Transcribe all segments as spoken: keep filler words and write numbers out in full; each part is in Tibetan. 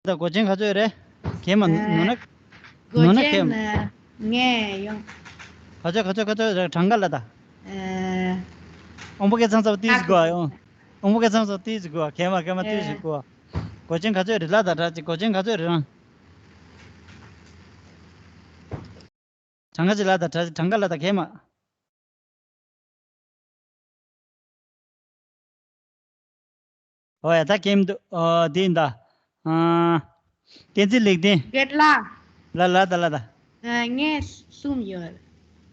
ད་མགོ་ཅན་ག་ཚོད་རེད། གན་མ་ནོ་ན། མགོ་ནོ་ན་ཅན་གན་མ། ངས་ཡོང་། ག་ཚོད་ག་ཚོད་ག་ཚོད་རེད། གྲངས་ཀ་ལ་ད། ཨོང་པོ་སྐད་ཚང་ཚང་ཏིས་དགོས་ཡོང་། ཨོང་པོ་སྐད་ཚང་ཚང་ཏིས་དགོས། གན་མ་གན་མ་ཏིས་དགོས། མགོ་ཅན་ག་ཚོད་རེད་ལ་ད་དྲ་ཅིག་མགོ་ཅན་ག་ཚོད་རེད་རང་། གྲངས་ཀ་ཅིག་ལ་ད་དྲ་གྲངས་ཀ་ལ་ད་གན་མ། ཨོ་ཡ་ད་གན་མ་འདུག་ཨོ་འདི་ཡིན་ད། ཨ། བསྟན་འཛིན་ལེགས་ལྡན། རྒན་ལགས། ལ་ལ་ད་ལ་ད། ཨ། ངས་གསུམ་ཡོད།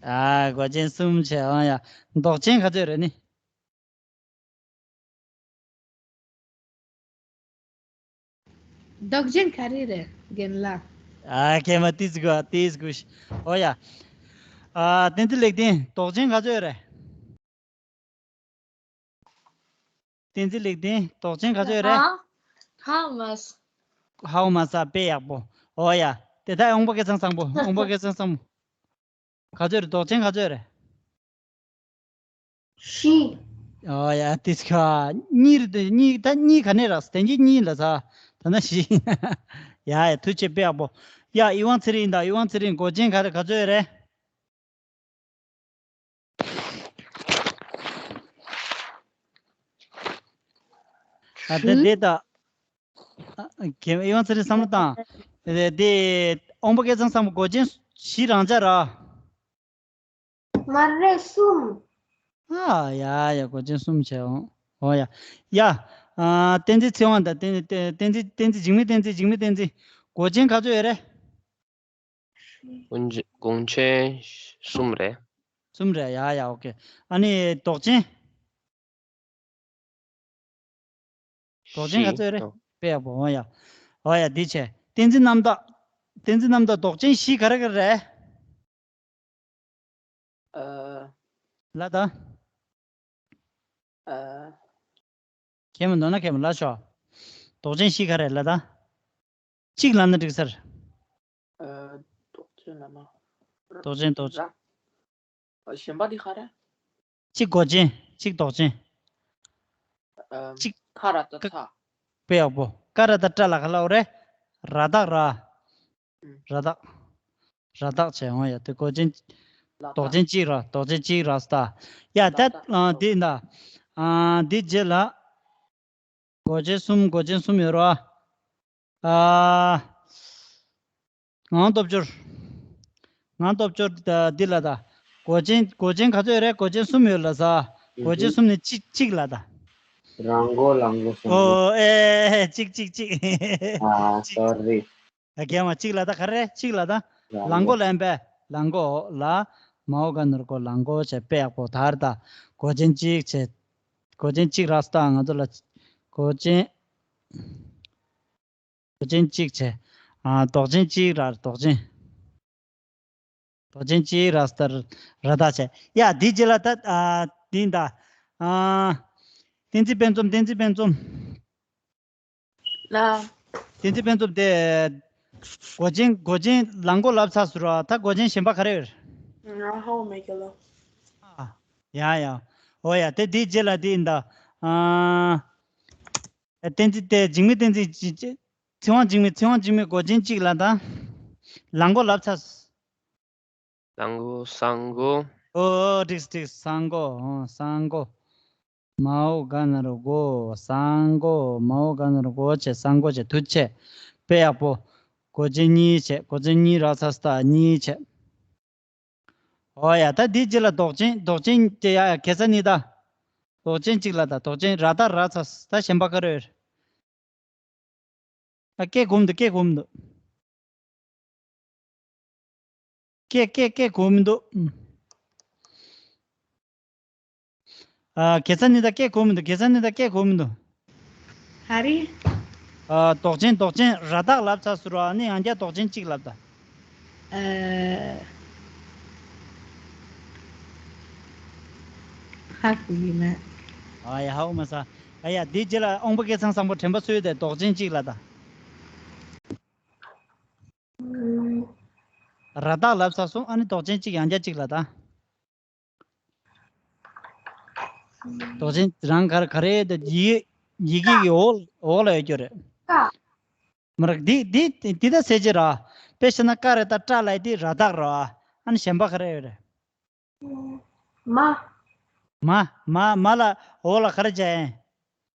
ཨ། མགོ་ཅན་གསུམ་བྱས། ཨོ་ཡ། མདོག་ཅན་ག་ཚོད་རེད་ནི། མདོག་ཅན་ག་རེ་རེད་རྒན་ལགས། ཨ། གན་མ་ཏིས་དགོས་ཏིས་དགོས། ཨོ་ཡ། ཨ། བསྟན་འཛིན་ལེགས་ལྡན་མདོག་ཅན་ག་ཚོད་རེད། བསྟན་འཛིན་ལེགས་ལྡན་མདོག་ཅན་ག་ཚོད་རེད། ཧ། ཧ་མ་ས། ཧའོ་མ་ས་དཔེ་ཡག་པོ། ཨོ་ཡ། དེ་ད་ཨོང་པོ་སྐད་ཚང་ཚང་པོ། ཨོང་པོ་སྐད་ཚང་ཚང་པོ། ག་ཚོད་རེད། མདོག་ཅན་ག་ཚོད་རེད། བཞི། ཨོ་ཡ་ཏིས་ཁ། གཉིས་རེད་དེ་གཉིས་ད་གཉིས་ག་ནས་རག་དེ་གཉིས་གཉིས་ལ་ས། ད་ན་བཞི། ཡ་ཡ་ཐུགས་རྗེ་ཆེ་དཔེ་ཡག་པོ། ཡ་ཨི་ཝང་ཚེ་རིང་ད་ཨི་ཝང་ཚེ་རིང་མགོ་ཅན་ག་རེ་ག་ཚོད་རེད། ཨ་དེ་དེ་ད། ཨ་གན་ཨི་ཝང་ཚེ་རིང་བསམ་བློ་བཏང་། དེ་དེ་ཨོང་པོ་སྐད་ཚང་ཚང་པོ་མགོ་ཅན་བཞི་རང་ཅག་ར། མ་རེད་གསུམ། ཨ་ཡ་ཡ་མགོ་ཅན་གསུམ་བྱས་འོང་། ཨོ་ཡ། ཡ། ཨ་བསྟན་འཛིན་ཚེ་དབང་དང་བསྟན་བསྟན་འཛིན་བསྟན་འཛིན་འཇིགས་མེད་བསྟན་འཛིན་འཇིགས་མེད་བསྟན་འཛིན། མགོ་ཅན་ག་ཚོད་ཡོད་རེད། གོང་ཅན་གོང་ཅན་གསུམ་རེད། གསུམ་རེད། ཡ་ཡ་ཨོ་ཀེ། ཨ་ནི་མདོག་ཅན། མདོག་ཅན་ག་ཚོད་རེད། བཞི། དཔེ་ཡག་པོ། འོ་ཡ། འོ་ཡ་འདི་བྱས། བསྟན་འཛིན་རྣམ་དག་བསྟན་འཛིན་རྣམ་དག་མདོག་ཅན་བཞི་ག་རེ་ག་རེ་རེད། ཨ། ལ་ད། ཨ། མཁན་མོ་འདོན་ན་མཁན་མོ་ལ་ཤོག་མདོག་ཅན་བཞི་ག་རེ་ལ་ད། གཅིག་ལ་ན་འགྲིག་སར། ཨ། མདོག་ཅན་ལ་ན། མདོག་ཅན་མདོག་ཅན། ར། གཞན་པ་འདི་ག་རེ། གཅིག་མགོ་ཅན། གཅིག་མདོག་ཅན། ཨ། གཅིག་ཁ་ར་ཏ་ཁ། ཚ། དཔེ་ཡག་པོ། ཀ་ར་ཏ་ཏྲ་ལ་ག་ལ་འོ་རེ། ར་དག་ར། ར་དག་ར་དག་བྱས་འོང་ཡ་དེ་མགོ་ཅན། ལ་མདོག་ཅན་གཅིག་ར་མདོག་ཅན་གཅིག་ར་སྟ། ཡ་ད་ལ་དག་ཨ་འདི་ད། ཨ་འདི་རྗེས་ལ། མགོ་ཅན་གསུམ་མགོ་ཅན་གསུམ་ཡོད་ར། ཨ། ངང་སྟོབས་འབྱོར། ངང་སྟོབས་འབྱོར་ད་འདི་ལ་ད། མགོ་ཅན་མགོ་ཅན་ག་ཚོད་རེད། མགོ་ཅན་གསུམ་ཡོད་ལ་ས། མགོ་ཅན་གསུམ་ནི་གཅིག་གཅིག་ལ་ད། རང་མགོ་ལ་མགོ་གསུམ། ཨོ་ཨེ་གཅིག་གཅིག་གཅིག་ཨ་གཅིག་སོ་རི། ཨ་རྒན་མ་གཅིག་ལ་ད་ག་རེ་གཅིག་ལ་ད། ལ་མགོ་ལ་ཡིན་པས་ལ་མགོ་ལ། མའོ་ག་ནོར་གོ་ལ་མགོ་བྱས་དཔེ་ཡག་པོ་དར་ད། མགོ་ཅན་གཅིག་བྱས། མགོ་ཅན་གཅིག་རག་སྟ་ང་ཚོ་ལ། མགོ་ཅན། མདོག་ཅན་གཅིག་བྱས། ཨ་མདོག་ཅན་གཅིག་ར་མདོག་ཅན། མདོག་ཅན་གཅིག་ར་སྟར་ར་ད་བྱས། ཡ་འདི་རྗེས་ལ་ད་ཨ་འདི་ད། ཨ། བསྟན་འཛིན་དཔལ་འཛོམས་བསྟན་འཛིན་དཔལ་འཛོམས། ལ། བསྟན་འཛིན་དཔལ་འཛོམས་དེ། མགོ་ཅན་མགོ་ཅན་ལ་མགོ་ལབ་ཚར་སོང་ར་ད་མགོ་ཅན་གཞན་པ་ག་རེ་ཡོད། ང་ཧའོ་མེ་ག་ལོ། ཨ། ཡ་ཡ། འོ་ཡ་དེ་འདི་རྗེས་ལ་འདི་ཡིན་ད། ཨ། བསྟན་འཛིན་དེ་འཇིགས་མེད་བསྟན་འཛིན་ཅི་ཅི། ཚེ་དབང་འཇིགས་མེད་ཚེ་དབང་འཇིགས་མེད་མགོ་ཅན་གཅིག་ལ་དང་། ལ་མགོ་ལབ་ཚར། ལ་མགོ་ས་མགོ། ཨོ་ཨོ་འགྲིགས་འགྲིགས་ས་མགོ་ཨོ་ས་མགོ། མའོ་ག་ན་རོ་མགོ་ས་མགོ་མའོ་ག་ན་རོ་མགོ་བྱས་ས་མགོ་བྱས་དུ་བྱས། དཔེ་ཡག་པོ། མགོ་ཅན་གཉིས་བྱས་མགོ་ཅན་གཉིས་རག་ཚར་སྟ་གཉིས་བྱས། ཨོ་ཡ་ད་འདི་རྗེས་ལ་མདོག་ཅན་མདོག་ཅན་དེ་ཡ་ཡ་གེ་ས་ནི་ད། མདོག་ཅན་གཅིག་ལ་ད་མདོག་ཅན་ར་ད་ར་ཚ་ད་གཞན་པ་ག་རེ་ཡོད། ཨ་སྐད་གོམས་འདུག་སྐད་གོམས་འདུག་སྐད་སྐད་སྐད་གོམས་འདུག་ཨ་གེ་ས་ནི་ད་སྐད་གོམས་འདུག་གེ་ས་ནི་ད་སྐད་གོམས་འདུག་ག་རེ། ཨ་མདོག་ཅན་མདོག་ཅན་ར་དག་ལབ་ཚར་སོང་ར་ནི་ཡང་བསྐྱར་མདོག་ཅན་གཅིག་ལབ་ད། ཨ། ཧ་གོ་གི་མེད། ཨ་ཡ་ཧ་གོ་མ་ས། ཨ་ཡ་འདི་རྗེས་ལ་དབང་པོ་སྐད་ཚང་བཟང་པོ་དྲན་པ་གསོས་ཏེ་མདོག་ཅན་གཅིག་ལབ་ད། ཨུམ། ར་དག་ལབ་ཚར་སོང་ཨ་ནི་མདོག་ཅན་གཅིག་ཡང་བསྐྱར་གཅིག་ལབ་ད། མདོག་ཅན་རང་ག་ག་རེ་ད་ཡི་ཡི་གེ་གི་འོག་འོག་ལ་ཡོད་རྒྱུ་རེད། ཀ་མ་རེད། འདི་འདི་འདི་ད་གསལ་བྱེད་ར། དཔེ་བཞག་ན་ཀ་རེད་ད། ཀྲ་ལ་འདི་ར་བཏགས་ར། ཨ་ནི་གཞན་པ་ག་རེ་ཡོད་རེད། མ། མ་མ་མ་ལ་འོག་ལ་ག་རེ་བྱས།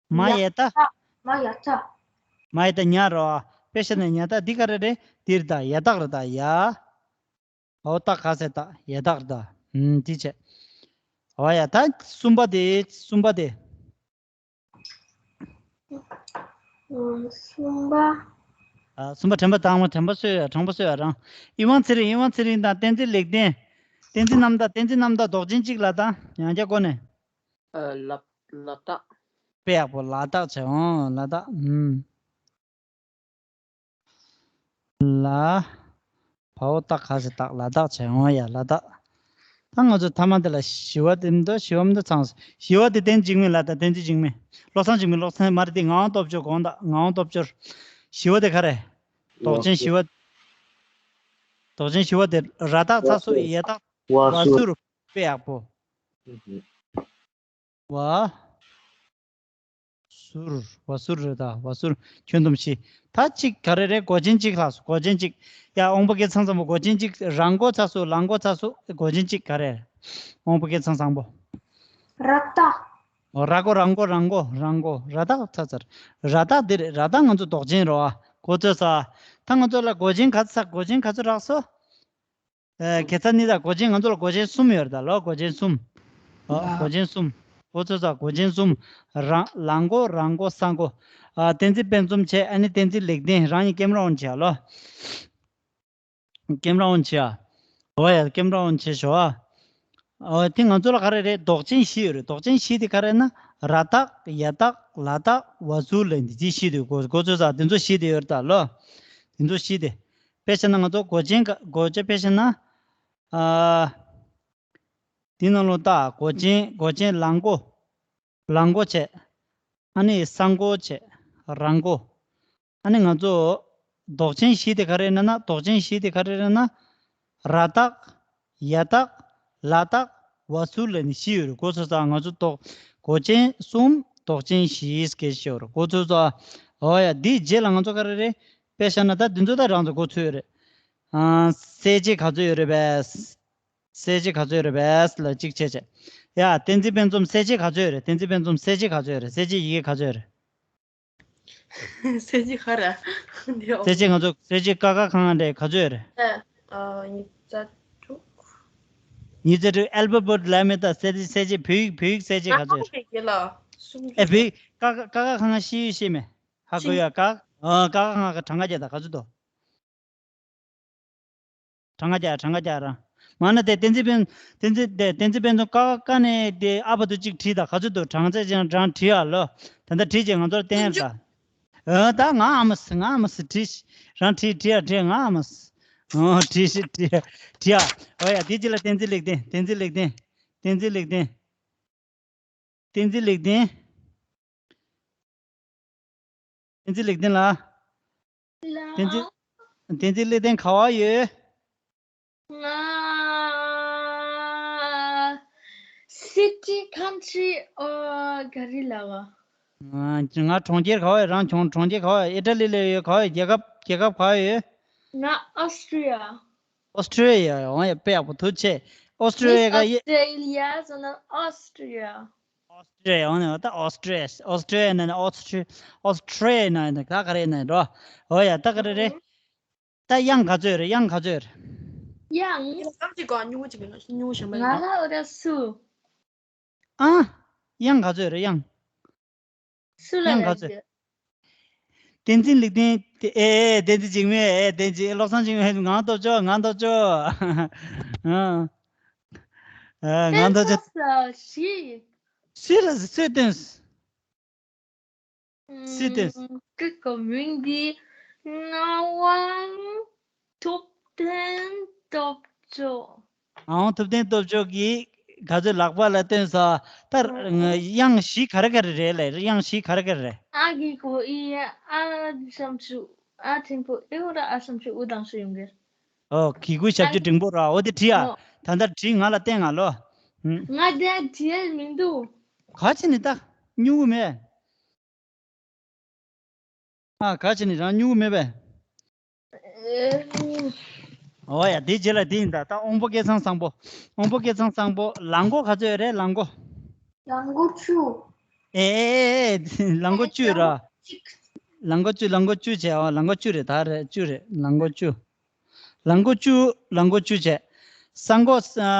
མ་ཡ་ཡ་ཏ། མ་ཡ་ཏ། མ་ཡ་ཏ་ཉ་ར། དཔེ་བཞག་ན་ཉ་ཏ་འདི་ག་རེ་རེད། འདི་རེད་ད། ཡ་བཏགས་རེད་ད། ཡ། འོ་ཏ་ག་ཟེར་ད། ཡ་བཏགས་རེད་ད། ཨུམ་འདི་བྱས། འོ་ཡ་ད་གསུམ་པ་དེ། གསུམ་པ་དེ། གསུམ་པ། ཨ། གསུམ་པ་དྲན་པ་དང་། དྲན་པ་གསོས་ཡ། དྲན་པ་གསོས་ཡ་རང་། ཨི་ཝང་ཚེ་རིང་། ཨི་ཝང་ཚེ་རིང་དང་བསྟན་འཛིན་ལེགས་ལྡན། བསྟན་འཛིན་རྣམ་དག་བསྟན་འཛིན་རྣམ་དག་མདོག་ཅན་གཅིག་ལ་དང་། ཡང་བསྐྱར་སྒོ་ནས། ཨ། ལ་ལ་དྭགས། དཔེ་ཡག་པོ། ལ་དྭགས་བྱས། འོང་ལ་དྭགས། ཨུམ། ལ། བའོ་ཏ་ག་ཟེར་དྭགས། ལ་དྭགས་བྱས། འོང་ཡ། ལ་དྭགས། ད་ང་ཚོ་མཐའ་མ་དེ་ལ་ཞི་བ་དེ་འདུག་ཞི་བ་མི་འདུག་ཚང་། ཞི་བ་དེ་བསྟན་འཛིན་འཇིགས་མེད་ལ་དྭགས། བསྟན་འཛིན་འཇིགས་མེད། བློ་བཟང་འཇིགས་མེད། བློ་བཟང་མ་རེད་དེ། ངག་དབང་སྟོབས་འབྱོར། དགོངས་དག་ངག་དབང་སྟོབས་འབྱོར། ཞི་བ་དེ་ག་རེ། མདོག་ཅན་ཞི་བ། མདོག་ཅན་ཞི་བ་དེ་ར་བཏགས་ཚ་སུ་ཡ་བཏགས་བ་ཟུར། དཔེ་ཡག་པོ། བ། ཟུར། བ་ཟུར་རེད་ད། བ་ཟུར། ཁྱོན་བསྡོམས་བཞི། ད་གཅིག་ག་རེ་རེད། མགོ་ཅན་གཅིག་ལྷག་སོང་། མགོ་ཅན་གཅིག་ཡ། དབང་པོ་སྐྱེ་ཚང་ཚང་པོ། མགོ་ཅན་གཅིག་ར་མགོ་ཚ་སུ། ལ་མགོ་ཚ་སུ། མགོ་ཅན་གཅིག་ག་རེ། དབང་པོ་སྐྱེ་ཚང་ཚང་པོ། ར་བཏགས། འོ། ར་མགོ། ར་མགོ། ར་མགོ། ར་མགོ། ར་བཏགས་ཚ་ཚར། ར་བཏགས་འདི་རེད། ར་བཏགས་ང་ཚོ་མདོག་ཅན་རེད་བ། མགོ་ཚོས་ས། ད་ང་ཚོ་ལ་མགོ་ཅན་ག་ཚོད། མགོ་ཅན་ག་ཚོད་རག་སོང་། ཨ། ཁ་སང་ནི་ད་མགོ་ཅན། ང་ཚོ་ལ་མགོ་ཅན་གསུམ་ཡོད་རེད་ད་ལོ། མགོ་ཅན་གསུམ། ཨ། མགོ་ཅན་གསུམ། མགོ་ཚོས་ས། མགོ་ཅན་གསུམ། ར། ལ་མགོ། ར་མགོ། ས་མགོ། ཨ། བསྟན་འཛིན་དཔལ་འཛོམས་བྱས། ཨ་ནི་བསྟན་འཛིན་ལེགས་ལྡན། རང་ཉིད་ཀེམ་ར་ཨོན་བྱས་ལོ། ཀེམ་ར་ཨོན་བྱས། འོ་ཡ། ཀེམ་ར་ཨོན་བྱས་ཤོག་ཨ། འོ། དེ་ང་ཚོ་ལ་ག་རེ་རེད། མདོག་ཅན་བཞི་ཡོད་རེད། མདོག་ཅན་བཞི་དེ་ག་རེ་ན། ར་བཏགས། ཡ་བཏགས། ལ་བཏགས། བ་ཟུར་ལ་འདི་བཞི་དེ། མགོ་མགོ་ཚོས་ས། དེ་ཚོ་བཞི་དེ་ཡོད་རེད་ད་ལོ། དེ་ཚོ་བཞི་དེ། དཔེ་བྱས་ན་ང་ཚོ་མགོ་ཅན་ག་མགོ་ཅན་དཔེ་བྱས་ན། ཨ། དེ་ནང་ལོགས་ད་མགོ་ཅན། མགོ་ཅན་ལ་མགོ། ལ་མགོ་བྱས། ཨ་ནི་ས་མགོ་བྱས། ར་མགོ། ཨ་ནི་ང་ཚོ་མདོག་ཅན་བཞི་དེ་ག་རེ་ན་ན། མདོག་ཅན་བཞི་དེ་ག་རེ་ན་ན། ར་བཏགས། ཡ་བཏགས། ལ་བཏགས། བ་ཟུར་ལ་ནི་བཞི་ཡོད་རེད། མགོ་ཚོས་ས། ང་ཚོ་མདོག་མགོ་ཅན་གསུམ། མདོག་ཅན་བཞི་སྐད་ཤོར། མགོ་ཚོས་ས། འོ་ཡ། འདིའི་རྗེས་ལ་ང་ཚོ་ག་རེ་རེད། དཔེ་བཞག་ན་ད་འདི་ཚོ་ད་རང་ཚོ་མགོ་ཚོས་ཡོད་རེད། ཨ། གསལ་བྱེད་ག་ཚོད་ཡོད་རེད་པས། གསལ་བྱེད་ག་ཚོད་རེད་པས་ལ་གཅིག་བྱས་བྱས། ཡ། བསྟན་འཛིན་དཔལ་འཛོམས་གསལ་བྱེད་ག་ཚོད་རེད། བསྟན་འཛིན་དཔལ་འཛོམས་གསལ་བྱེད་ག་ཚོད་རེད། གསལ་བྱེད་ཡི་གེ་ག་ཚོད་རེད། གསལ་བྱེད་ག་རེ། འདི་ཨོ། གསལ་བྱེད་ང་ཚོ་གསལ་བྱེད་ཀ་ཁ་གང་རེད། ག་ཚོད་རེད། ཨ། ཉིས་རྩ་དྲུག་ཉིས་རྩ་དྲུག་ཨལ་ཕ་བེཊ་ལབ་མེད་ད། གསལ་བྱེད་གསལ་བྱེད་བོད་ཡིག་བོད་ཡིག་གསལ་བྱེད་ག་ཚོད་རེད། ཨ། ཨེ། བོད་ཡིག་ཀ་ཁ་ཀ་ཁ་གང་ཤེས་ཡོད་ཤེས་མེད། ཧ་གོ་ཡ། ཀ། ཨ། ཀ་ཁ་གང་ག་གྲངས་ཀ་རྒྱག་ད་ག་ཚོད་འདུག་གྲངས་ཀ་རྒྱག་གྲངས་ཀ་རྒྱག་རང་། མ་ན་དེ་བསྟན་འཛིན་དཔལ། བསྟན་འཛིན་དེ་བསྟན་འཛིན་དཔལ་འཛོམས་ཀ་ཀ་ནས་དེ་ཨ་བར་དུ་གཅིག་བྲིས་དང་། ག་ཚོད་འདུག་གྲངས་ཚད་ཅན་རང་བྲིས་ཨ་ལོ། ད་ལྟ་བྲིས་རྗེས་ང་ཚོར་བསྟན་ཡ་ད། ཨ། ད་ང་ཨ་མ་སི། ང་ཨ་མ་སི། བྲིས་ཤིག་རང་བྲིས། བྲིས་ཨ། བྲིས། ང་ཨ་མ་སི། ཨོ། བྲིས་ཤིག་བྲིས་ཨ། བྲིས་ཨ། ཨོ་ཡ། དེ་རྗེས་ལ་བསྟན་འཛིན་ལེགས་ལྡན། བསྟན་འཛིན་ལེགས་ལྡན། བསྟན་འཛིན་ལེགས་ལྡན། བསྟན་འཛིན་ལེགས་ལྡན། བསྟན་འཛིན་ལེགས་ལྡན་ལགས། ལགས། བསྟན་འཛིན། བསྟན་འཛིན་ལེགས་ལྡན་ག་བ་ཡོད། ང་། སི་ཊི་ཁན་ཊི་རི། ཨོ། ག་རེ་ལབ་པ། ང་། ང་གྲོང་ཁྱེར་ག་བ་ཡོད། རང་གྲོང་གྲོང་ཁྱེར་ག་བ་ཡོད། ཨི་ཊ་ལི་ལ་ཡོད། ག་བ་ཡོད། རྒྱལ་ཁབ་རྒྱལ་ཁབ་ག་བ་ཡོད། ང་ཨོ་སི་ཊི་རི་ཡ། ཨོ་སི་ཊི་རི་ཡ། འོ་ཡ། དཔེ་ཡག་པོ། ཐུགས་རྗེ་ཆེ། ཨོ་སི་ཊི་རི་ཡ་ག་ཡེ། ཨོ་སི་ཊི་རི་ཡ་ཟེར་ན་ཨོ་སི་ཊི་རི་ཡ། ཨོ་སི་ཊི་རི་ཡ། འོ་ན་ད་ཨོ་སི་ཊི་རི་ཡ། ཨོ་སི་ཊི་རི་ཡ་ན་ནི་ཨོ་སི་ཊི་རི། ཨོ་སི་ཊི་རི་ཡ་ན་ནི་ད་ག་རེ་ན་འགྲོ། འོ་ཡ། ད་ག་རེ་རེད། ད་དབྱངས་ག་ཚོད་རེད། དབྱངས་ག་ཚོད་རེད། དབྱངས། ལག་པ་གཅིག་གོ། སྨྱུ་གུ་གཅིག་གི་སྨྱུ་གུ་གཞན་པ་ཡིན་ང་ལ་འོ་ད་སུ། ཨ། དབྱངས་ག་ཚོད་རེད། དབྱངས། སུ་ལ་དབྱངས་ག་ལབ་ཚོད། རྒྱུ། བསྟན་འཛིན་ལེགས་ལྡན། ཨེ་ཨེ། བསྟན་འཛིན་འཇིགས་མེད། ཨེ། བསྟན་འཛིན། བློ་བཟང་འཇིགས་མེད། ངག་དབང་སྟོབས་འབྱོར། ངག་དབང་སྟོབས་འབྱོར། ཨ། ཨ། ངག་དབང་སྟོབས་འབྱོར། བསྟན་འཛིན་ཞི། སུ་ལ་སུས་བསྟན། སུས་བསྟན། ཨུམ། ཀི་ཀོ་མིང་འདི་ངག་དབང་ཐུབ་བསྟན་སྟོབས་འབྱོར། ངག་དབང་ཐུབ་བསྟན་སྟོབས་འབྱོར་གྱིས་ག་ཚོད་ལག་པ་ལ་བསྟན་ས། ད་ཨོ། དབྱངས་བཞི་ག་རེ་ག་རེ་རེད་ལབ། དབྱངས་བཞི་ག་རེ་ག་རེ་རེད། ཨ་གི་གུ་ཨི། ཨ་ཞབས་ཀྱུ་ཨ་འགྲེང་བུ་ཨེ། འུ་ར་ཨ་ཞབས་ཀྱུ་འུ་དང་སུ་ཡོང་གི། ཨོ། གི་གུ་ཞབས་ཀྱུ་འགྲེང་བུ་ར། འོ་དེ་བྲིས་ཨ། ཨོ། ད་ལྟ་བྲིས། ང་ལ་བསྟན་ང་ལོ། ཨུམ། ང་དེ་བྲིས་མི་འདུག་ག་ཅི་ནི་ད་སྨྱུ་གུ་མེད། ཨ་ག་བྱས་ནས་རང་སྨྱུ་གུ་མེད་པས། ཨོ་ཡ། དེ་རྗེས་ལ་དེ་ཡིན་ད། ད་དབང་པོ་སྐལ་བཟང་བཟང་པོ། དབང་པོ་སྐལ་བཟང་བཟང་པོ། ལག་མགོ་ག་ཚོད་ཡོད་རེད། ལག་མགོ། ལག་མགོ་བཅུ། ཨེ་ཨེ་ཨེ་ཨེ། ལག་མགོ་བཅུ་ར། ལག་མགོ་བཅུ། ལག་མགོ་བཅུ་བྱས། ཨོ་ལག་མགོ་བཅུ་རེད། ད་རེད། བཅུ་རེད། ལག་མགོ་བཅུ། ལག་མགོ་བཅུ། ལག་མགོ་བཅུ་བྱས། ས་མགོ། ཨ་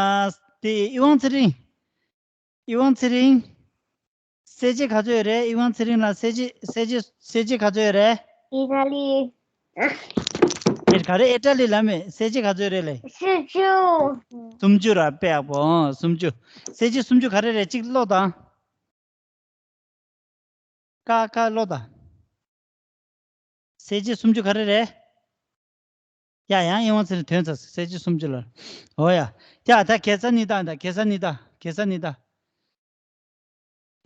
དེ་ཨི་ཝང་ཚེ་རིང་། ཨི་ཝང་ཚེ་རིང་། གསལ་བྱེད་ག་ཚོད་ཡོད་རེད། ཨི་ཝང་ཚེ་རིང་ལ་གསལ་བྱེད། གསལ་བྱེད། གསལ་བྱེད་ག་ཚོད་ཡོད་རེད། ཨི་ཊ་ལི། ཨེ་ག་རེ། ཨི་ཊ་ལི་ལ་མེད། གསལ་བྱེད་ག་ཚོད་རེད་ལེ། སུམ་ཅུ། སུམ་ཅུ་ར། དཔེ་ཡག་པོ། ཨོ་སུམ་ཅུ། གསལ་བྱེད་སུམ་ཅུ་ག་རེ་རེད། གཅིག་ཀློག་དང་། ཀ་ཀ་ཀློག་དང་། གསལ་བྱེད་སུམ་ཅུ་ག་རེ་རེད། ཡ་ཡང་ཨི་ཝང་ཚེ་རིང་དོན་ཚར། གསལ་བྱེད་སུམ་ཅུ་ལ། ཨོ་ཡ། ཡ་ད་གེ་སར་རྙིང་ལྟ་ད། གེ་སར་རྙིང་ལྟ། གེ་སར་རྙིང་ལྟ།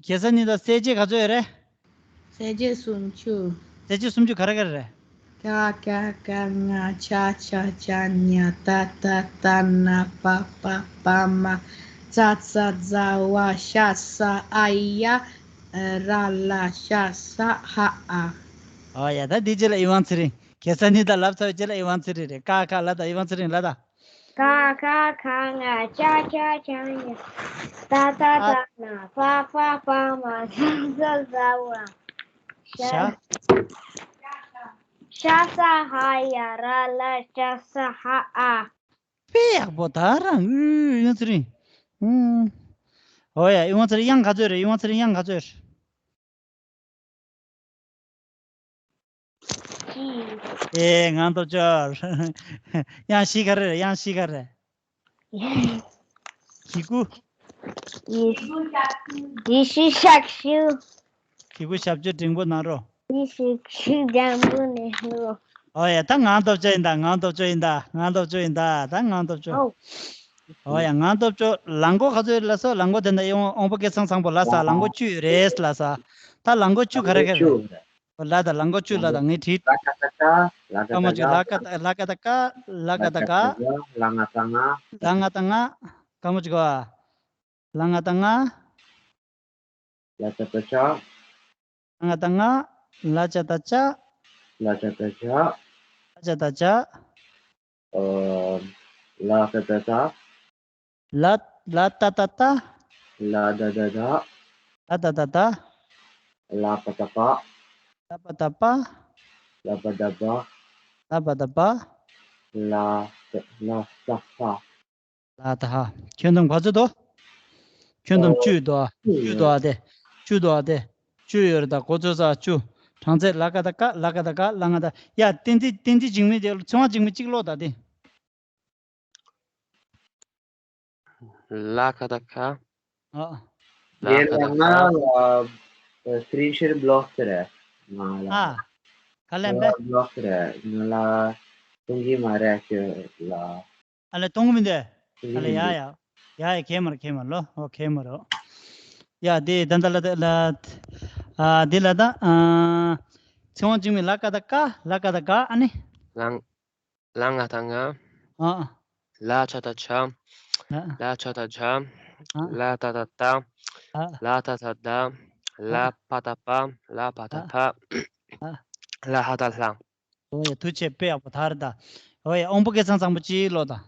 གེ་སར་རྙིང་ལྟ། གསལ་བྱེད་ག་ཚོད་ཡོད་རེད། གསལ་བྱེད་སུམ་ཅུ། གསལ་བྱེད་སུམ་ཅུ་ག་རེ་ག་རེ་རེད། ཀ་ཀ་ག་ང་ཆ་ཆ་ཇ་ཉ་ཏ་ཏ་ཏ་ན་པ་པ་པ་མ་ཙ་ཙ་ཛ་ཝ་ཤ་ས་ཨ་ཡ་ར་ལ་ཤ་ས་ཧ་ཨ། ཨོ་ཡ། ད་འདི་རྗེས་ལ་ཨི་ཝང་ཚེ་རིང་། གེ་སར་རྙིང་ལྟ་ལབ་ཚར་བའི་རྗེས་ལ་ཨི་ཝང་ཚེ་རིང་རེད། ཀ་ཁ་ལ་དང་། ཨི་ཝང་ཚེ་རིང་ལ་དང་། ཀ་ཁ་ག་ང་ཅ་ཆ་ཇ་ཉ་ཏ་ཏ་ཏ་ན་པ་པ་པ་མ་ཙ་ཙ་ཛ་ཝ་ཤ། ཤ། ཤ་ས་ཧ་ཡ་ར་ལ་ཤ་ས་ཧ་ཨ། དཔེ་ཡག་པོ་ད་རང་། ཨུ་ཨི་ཝང་ཚེ་རིང་། ཨུ། ཨོ་ཡ། ཨི་ཝང་ཚེ་རིང་དབྱངས་ག་ཚོད་རེད། ཨི་ཝང་ཚེ་རིང་དབྱངས་ག་ཚོད་རེད། ཨེ་ངག་ཐོབ་ཅོ། དབྱངས་བཞི་ག་རེ་རེད། དབྱངས་བཞི་ག་རེ་རེད། གི་གུ། ཡི་ཤུ་ཤག་ཤུ། གི་གུ་ཞབས་ཀྱུ་འགྲེང་བུ་ན་རོ། ཡི་ཤུ་ཤུ་འགྲེང་བུ་ན་རོ། ཨོ་ཡ། ད་ངག་ཐོབ་ཅོ་ཡིན་ད། ངག་ཐོབ་ཅོ་ཡིན་ད། ངག་ཐོབ་ཅོ་ཡིན་ད། ད་ངག་ཐོབ་ཅོ། ཨོ། ཨོ་ཡ། ངག་ཐོབ་ཅོ། ལག་མགོ་ག་ཚོད་ལ་སོ། ལག་མགོ་དེ་འདྲ་ཡོང་། དབང་པོ་སྐལ་བཟང་བཟང་པོ་ལ་ས། ལག་མགོ་བཅུ་ཡོད་རེད་ལ་ས། ད་ལག་མགོ་བཅུ་ག་རེ་ག་རེ་རེད། ལ་དང་། ལག་མགོ་བཅུ་ལ་དང་། ངས་བྲིས། ལ་ཀ་ད་ཀ། ལ་ཀ་ད་ཀ། ཀ་མ་བཅུ། ལ་ཀ་ད། ལ་ཀ་ད་ཀ། ལ་ང་ད་ང་། ལ་ང་ད་ང་། ཀ་མ་བཅུ་ག། ལ་ང་ད་ང་། ལ་ཅ་ད་ཅ། ལ་ང་ད་ང་། ལ་ཅ་ད་ཅ། ལ་ཅ་ད་ཅ། ལ་ཅ་ད་ཅ། ཨ། ལ་ད་ད་ད། ལ། ལ་ད་ད་ད། ལ་ད་ད་ད། ལ་ད་ད་ད། ལ་པ་ད་པ། ལ་པ་ད་པ། ལ་པ་ད་པ། ལ་པ་ད་པ། ལ་ད། ལ་ད་ཧ། ལ་ད་ཧ། ཁྱོན་བསྡོམས་ག་ཚོད་འདུག་ཁྱོན་བསྡོམས་བཅུ་འདུག་ཨ། བཅུ་འདུག་ཨ་དེ། བཅུ་འདུག་ཨ་དེ། བཅུ་ཡོད་རེད་ད། གོ་ཚོད་ས་བཅུ། གྲངས་ཚད་ལ་ཀ་ད་ཀ། ལ་ཀ་ད་ཀ། ལ་ང་ད། ཡ་བསྟན་འཛིན། བསྟན་འཛིན་འཇིགས་མེད་དེ་ཚེ་དབང་འཇིགས་མེད་གཅིག་ཀློག་ད་དེ། ལ་ཀ་ད་ཀ། ཨ། ལ་ཀ་ད་ཀ། ང་ལ་སི་ཀྲིན་ཤོཊ་བི་ལོག་ཟེར་རེད། ང་ལ། ཨ། ག་ལེན་པས། བི་ལོག་ཟེར་རེད། ང་ལ་གཏོང་གི་མ་རེད་ཁྱོད་ལ། ཨ་ལེ་གཏོང་གི་མི་འདུག་ཨ་ལེ་ཡ་ཡ། ཡ་ཡ་གས་མ་རེད། གས་མ་རེད་ལོ། ཨོ་གས་མ་རེད། ཡ་དེ་ད་ད་ལ་ད་ལ། ཨ་དེ་ལ་ད། ཨ་ཚེ་དབང་འཇིགས་མེད་ལ་ཀ་ད་ཀ། ལ་ཀ་ད་ཀ། ཨ་ནི། ལ། ལ་ང་ད་ང་། ཨ། ལ་ཆ་ད་ཆ། ཨ། ལ་ཆ་ད་ཆ། ཨ། ལ་ད་ད་ད། ཨ། ལ་ད་ད་ད། ཨ། ལ་པ་ད་པ། ལ་པ་ད་པ། ཨ། ལ་ཧ་ད་ལྷ། ཨོ་ཡ། ཐུགས་རྗེ་ཆེ། དཔེ་ཡག་པོ་ད་རེད་ད། ཨོ་ཡ། དབང་པོ་སྐལ་བཟང་བཟང་པོ་གཅིག་ཀློག་དང་།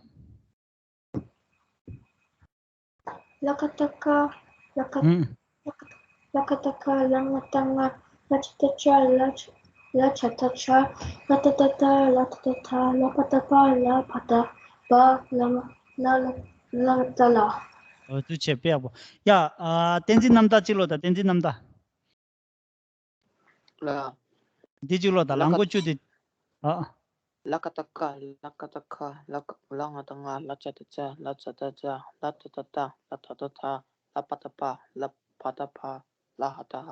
ལ་ཀ་ད་ཀ། ལ་ཀ། ཨུམ། ལ་ཀ་ད་ཀ། ལ་ང་ད་ང་། ལ་ཅ་ད་ཅ། ལ་ཅ། ལ་ཅ་ད་ཅ། ལ་ཏ་ད་ཏ། ལ་ཏ་ད་ཏ། ལ་པ་ད་པ། ལ་ཕ་ད་པ། ལ་ང་། ལ་ལ་ལ་ད་ལ། ཨོ་ཐུགས་རྗེ་ཆེ། དཔེ་ཡག་པོ། ཡ། ཨ། བསྟན་འཛིན་རྣམ་དག་གཅིག་ཀློག་དང་། བསྟན་འཛིན་རྣམ་དག་ལ། འདི་གཅིག་ཀློག་དང་། ལ་ལག་མགོ་ཀ་བཅུ་དེ། ཨ། ལ་ཀ་ད་ཀ། ལ་ཀ་ད་ཀ། ལ་ཀ། ལ་ང་ད་ང་། ལ་ཅ་ད་ཅ། ལ་ཅ་ད་ཅ། ལ་ཏ་ད་ཏ། ལ་ཏ་ད་ཏ། ལ་པ་ད་པ། ལ་ཕ་ད་ཕ། ལ་ཧ་ད་ཧ།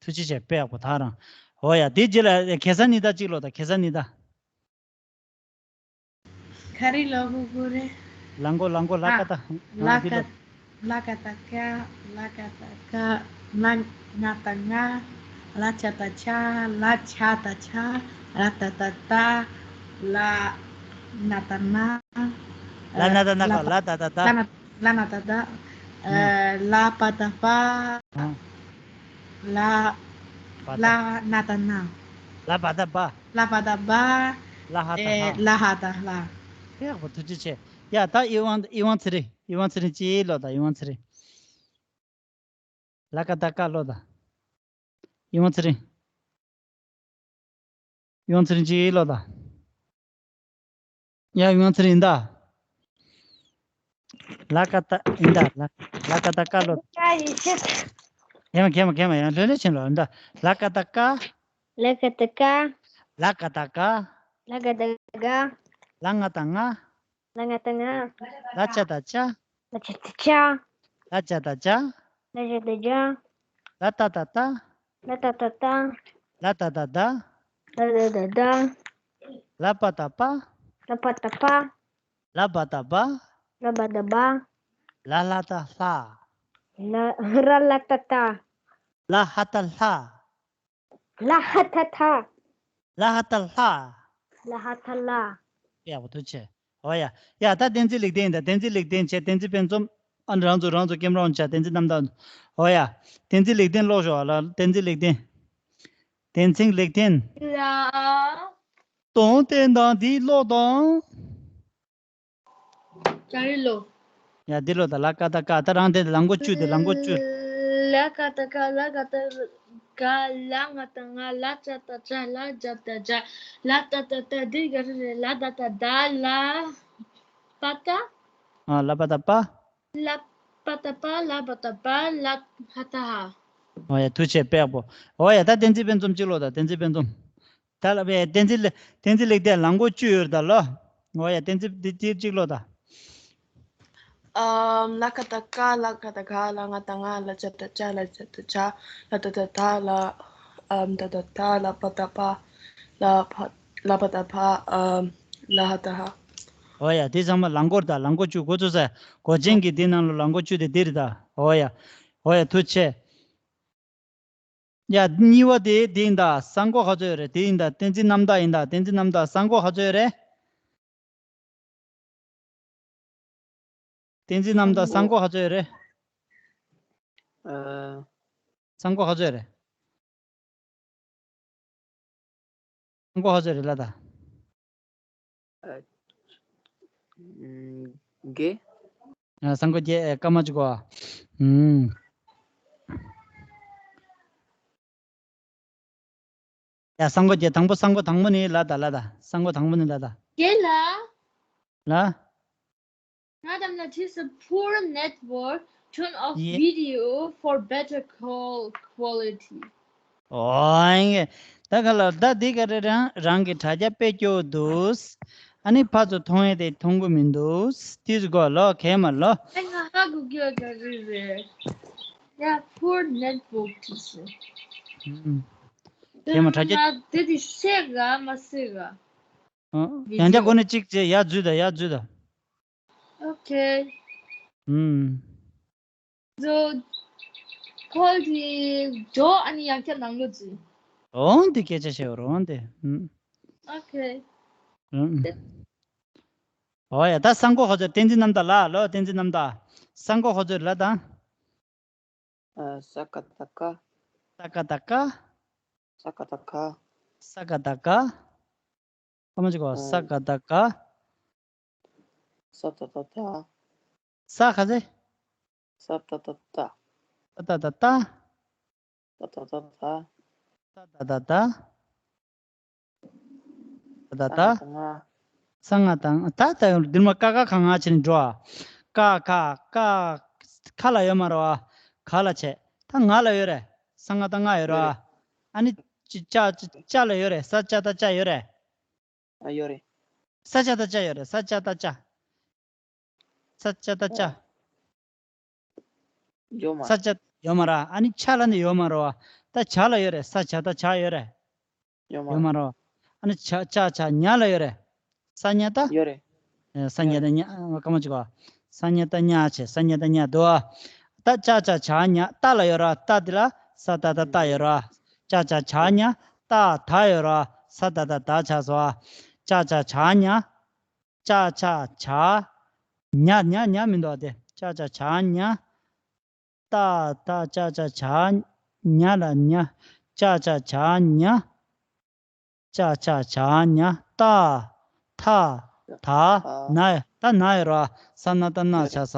ཐུགས་རྗེ་ཆེ། དཔེ་ཡག་པོ་ད་རང་། ཨོ་ཡ། དེ་རྗེས་ལ་གེ་སར་རྙིང་ལྟ་གཅིག་ཀློག་དང་། གེ་སར་རྙིང་ལྟ། ག་རེ་ཀློག་དགོས་རེད། ལ་མགོ། ལ་མགོ། ལ་ཨ། ཀ་ད། ལ་ཨ་འདི་ཀ་ཀློག་ལ་ཀ་ད་ཀ། ལ་ཀ་ད་ཀ། ལ་ང་ད་ང་། ལ་ཅ་ད་ཅ། ལ་ཆ་ད་ཆ། ལ་ཏ་ད་ཏ། ལ་ན་ད་ན། ལ་ན་ད་ན། ལ་ག་ལ་ཏ་ད་ཏ། ལ་ན། ལ་ན་ད་ད། ཨ། ལ་པ་ད་པ། ཨ། ལ། པ་ད། ལ་ན་ད་ན། ལ་བ་ད་བ། ལ་བ་ད་བ། ལ་ཧ་ད་ཨེ། ལྷ། ལ་ཧ་ད་ལྷ། ཡག་པོ། ཐུགས་རྗེ་ཆེ། ཡ། ད་ཨི་ཝང་ཨི་ཝང་ཚེ་རིང་། ཨི་ཝང་ཚེ་རིང་ཅིག་ཀློག་དང་། ཨི་ཝང་ཚེ་རིང་། ལ་ཀ་ད་ཀ་ཀློག་དང་། ཨི་ཝང་ཚེ་རིང་། ཨི་ཝང་ཚེ་རིང་ཅིག་ཀློག་དང་། ཡ། ཨི་ཝང་ཚེ་རིང་ཡིན་ད། ལ་ཀ་ད་ཡིན་ད། ལ་ལ་ཀ་ད་ཀ་ཀློག་དང་། ཀ་ཡི་ཆེད། ཁྱེད་མ་ཁྱེད་མ་ཁྱེད་མ། ཡང་ལྷོད་ལྷོད་བྱས་ཀློག་ཡིན་ད། ལ་ཀ་ད་ཀ། ལ་ཀ་ད་ཀ། ལ་ཀ་ད་ཀ། ལ་ཀ་ད་ཀ། ལ་ང་ད་ང་། ལ་ང་ད་ང་། ལ་ཅ་ད་ཅ། ལ་ཅ་ད་ཅ། ལ་ཅ་ད་ཅ། ལ་ཅ་ད་ཅ། ལ་ཏ་ད་ཏ། ལ་ཏ་ད་ཏ། ལ་ཏ་ད་ད། ལ་ཏ་ད་ད། ལ་པ་ད་པ། ལ་པ་ད་པ། ལ་བ་ད་བ། ལ་བ་ད་བ། ལ་ལ་ད་ལྷ། ལ་ར་ལ་ཏ་ཏ། ལ་ཧ་ད་ལྷ། ལ་ཧ་ད་ཐ། ལ་ཧ་ད་ལྷ། ལ་ཧ་ད་ལྷ། ཡག་པོ། ཐུགས་རྗེ་ཆེ། འོ་ཡ། ཡ། ད་བསྟན་འཛིན་ལེགས་ལྡན་ཡིན་ད། བསྟན་འཛིན་ལེགས་ལྡན་བྱས། བསྟན་འཛིན་ཕུན་སུམ། ཨ། རང་ཚོ་རང་ཚོ་ཀེམ་རོང་བྱས། བསྟན་འཛིན་རྣམ་དག་འོ་ཡ། བསྟན་འཛིན་ལེགས་ལྡན་ཀློག་ཤོག་ཨ་ལ། བསྟན་འཛིན་ལེགས་ལྡན། བསྟན་འཛིན་ལེགས་ལྡན། ལ། དང་བསྟན་དང་འདི་ཀློག་དང་། ཅ་རི་ལོ། ཡ། འདི་ཀློག་དང་། ལ་ཀ་ད་ཀ། ད་རང་དེ་ལ་མགོ་བཅུ་དེ། ལ་མགོ་བཅུ། ལ་ཀ་ད་ཀ། ལ་ཀ་ད་ཀ། ལ་ང་ད་ང་། ལ་ཅ་ད་ཅ། ལ་ཇ་ད་ཇ། ལ་ཏ་ད་ཏ། འདི་ག་རེ་རེད། ལ་ད་ད་ད། ལ་པ་ད། ཨ། ལ་པ་ད་པ། ལ་པ་ད་པ། ལ་པ་ད་པ། ལ་ཧ་ད་ཧ། འོ་ཡ། ཐུགས་རྗེ་ཆེ། དཔེ་ཡག་པོ། འོ་ཡ། ད་བསྟན་འཛིན་ཕུན་སུམ་ཅིག་ཀློག་དང་། བསྟན་འཛིན་ཕུན་སུམ། ད་ལ་བས་བསྟན་འཛིན་ལེགས། བསྟན་འཛིན་ལེགས་ལྡན་ལ་མགོ་བཅུ་ཡོད་ད་ལོ། འོ་ཡ། བསྟན་འཛིན་འདི་ཅིག་ཅིག་ཀློག་དང་། ཨམ། ལ་ཀ་ད་ཀ། ལ་ཀ་ད་ག། ལ་ང་ད་ང་། ལ་ཅ་ད་ཅ། ལ་ཇ་ད་ཇ། ལ་ཏ་ད་ད། ལ། ཨམ། ཏ་ད་ད། ལ་པ་ད་པ། ལ་ཕ། ལ་པ་ད་ཕ། ཨམ། ལ་ཧ་ད་ཧ། འོ་ཡ། དེ་ཚང་མ་ལ་མགོ་ད། ལ་མགོ་བཅུ། འགོ་ཚུགས་ས། མགོ་ཅན་གྱི་དེ་ནང་ལོ་ལ་མགོ་བཅུ་དེ་འདི་རེད་ད། འོ་ཡ། འོ་ཡ། ཐུགས་རྗེ་ཆེ། ཡ། གཉིས་པ་དེ་དེ་ཡིན་ད། ས་མགོ་ག་ཚོད་ཡོད་རེད། དེ་ཡིན་ད། བསྟན་འཛིན་རྣམ་དག་ཡིན་ད། བསྟན་འཛིན་རྣམ་དག། ས་མགོ་ག་ཚོད་ཡོད་རེད། བསྟན་འཛིན་རྣམ་དག། ས་མགོ་ག་ཚོད་ཡོད་རེད། ཨ། ས་མགོ་ག་ཚོད་ཡོད་རེད། ས་མགོ་ག་ཚོད་རེད་ལ་ད། ཨ། ཨུམ། བརྒྱད། ཨ། ས་མགོ་བརྒྱད། ཨེ། སྐར་མ་གཅིག་གོ། ཨུམ། ཡ། ས་མགོ་བརྒྱད། དང་པོ། ས་མགོ་དང་པོ་ནི་ལ་ད། ལ་ད། ས་མགོ་དང་པོ་ནི་ལ་ད། བརྒྱད་ལ། ལ། ང་དང་ལ་ཐིས་ཨ་པུར་ནེཊ་ཝརཀ། ཊརན་ཨོཕ་ཡེ། ཝི་ཌི་ཡོ་ཕོར་བེ་ཊར་ཀོལ་ཀོ་ལི་ཊི། ཨོ་ཡེ། ད་ག་ལ་ད་འདི་ག་རེ་རང་རང་གི་དྲ་རྒྱ་དཔེ་སྐྱོ་འདུག་ཨ་ནི་ཕར་ཚུར་མཐོང་ཡས་དེ་མཐོང་གི་མི་འདུག་ཏིས་གོ་ལོ་གས་མ་ལོ། ཨ། ང་ཧ་གོ་གི་ཡོད། ག་རེ་རེད། ཡ། པུར་ནེཊ་ཝརཀ་ཏིས་ཨ། ཨུམ། གས་མ་དྲ་རྒྱ། ང་དེ་དེ་ཤེས་ག་མ་ཤེས་ག། ཨ། ཡང་བསྐྱར་སྒོ་ནས་གཅིག་བྱས། ཡར་འཛུལ་དང་། ཡར་འཛུལ་དང་། ཨོ་ཁེ། ཨུམ། ཛོ། ཁོལ་གྱི་ཇོ། ཨ་ནི་ཡང་བསྐྱར་ནང་ལོགས་འཛུལ། འོང་དེ་སྐད་ཆ་བཤད་པ་རོང་དེ། ཨུམ། ཨོ་ཁེ། ཨུམ། འོ་ཡ། ད་ས་མགོ་ག་ཚོད། བསྟན་འཛིན་རྣམ་དག་ལ་ལོ། བསྟན་འཛིན་རྣམ་དག། ས་མགོ་ག་ཚོད་ལ་ད། ཨ། ས་ཀ་ད་ཀ། ས་ཀ་ད་ཀ། ས་ཀ་ད་ཀ། ས་ཀ་ད་ཀ། ཨ་མ་ཅིག་གོ། ཨ། ས་ཀ་ད་ཀ། ས་ཏ་ཏ་ཏ། ས་ག་ཚོད། ས་ཏ་ཏ་ཏ། ས་ཏ་ཏ་ཏ། ཏ་ཏ་ཏ་ཏ། ཏ་ཏ་ཏ་ཏ། ད་ད། ས་ང་དང་། ས་ང་དང་། ད་ད་འདིར་མ་ཀ་ཁ་ག་ང་བྱས་ནས་འགྲོ་ཨ། ཀ་ཁ་ཀ། ཁ་ལ་ཡོད་མ་རེད་པ། ག་ལ་བྱས། ད་ང་ལ་ཡོད་རེད། ས་ང་དང་ང་ཡོད་རེད་ཡོད་རེད། པ། ཨ་ནི་ཅ་ཅ་ཅ་ལ་ཡོད་རེད། ས་ཅ་ད་ཅ་ཡོད་རེད། ཨ། ཡོད་རེད། ས་ཅ་ད་ཅ་ཡོད་རེད། ས་ཅ་ད་ཅ། ས་ཅ་ད་ཅ། ཡོད་མ། ས་ཅ་ཡོད་མ་རེད། ཨ་ནི་ཆ་ལ་ནི་ཡོད་མ་རེད་པ། ད་ཇ་ལ་ཡོད་རེད། ས་ཇ་ད་ཇ་ཡོད་རེད། ཡོད་མ་ཡོད་མ་རེད་པ། ཨ་ནི་ཇ་ཇ་ཇ། ཉ་ལ་ཡོད་རེད། ས་ཉ་ད། ཡོད་རེད། ཨེ། ས་ཉ་ཡོད་ད་རེད། ཉ། ཨ། སྐར་མ་གཅིག་གོ། ས་ཉ་ད་ཉ་བྱས། ས་ཉ་ད་ཉ་འདུག་ཨ། ད་ཅ་ཅ་ཇ་ཉ། ཏ་ལ་ཡོད་རེད་པ། ཏ་འདི་ལ་ས་ཏ་ད་ཏ་ཡོད་རེད་པ། ཅ་ཅ་ཇ་ཉ། ཏ་ད་ཡོད་རེད་པ། ས་ཏ་ད་ད་ཆགས་སོང་ཨ། ཅ་ཅ་ཇ་ཉ། ཅ་ཅ་ཇ། ཉ་ཉ་ཉ་མི་འདུག་ཨ་དེ། ཅ་ཅ་ཇ་ཉ། ཏ་ཏ་ཅ་ཅ་ཇ། ཉ་ལ་ཉ། ཅ་ཅ་ཇ་ཉ། ཅ་ཆ་ཇ་ཉ་ཏ་ཐ་ད་ན་ད་ན་ཡོད་ར། ས་ན་ཏ་ན་ཆ་ས།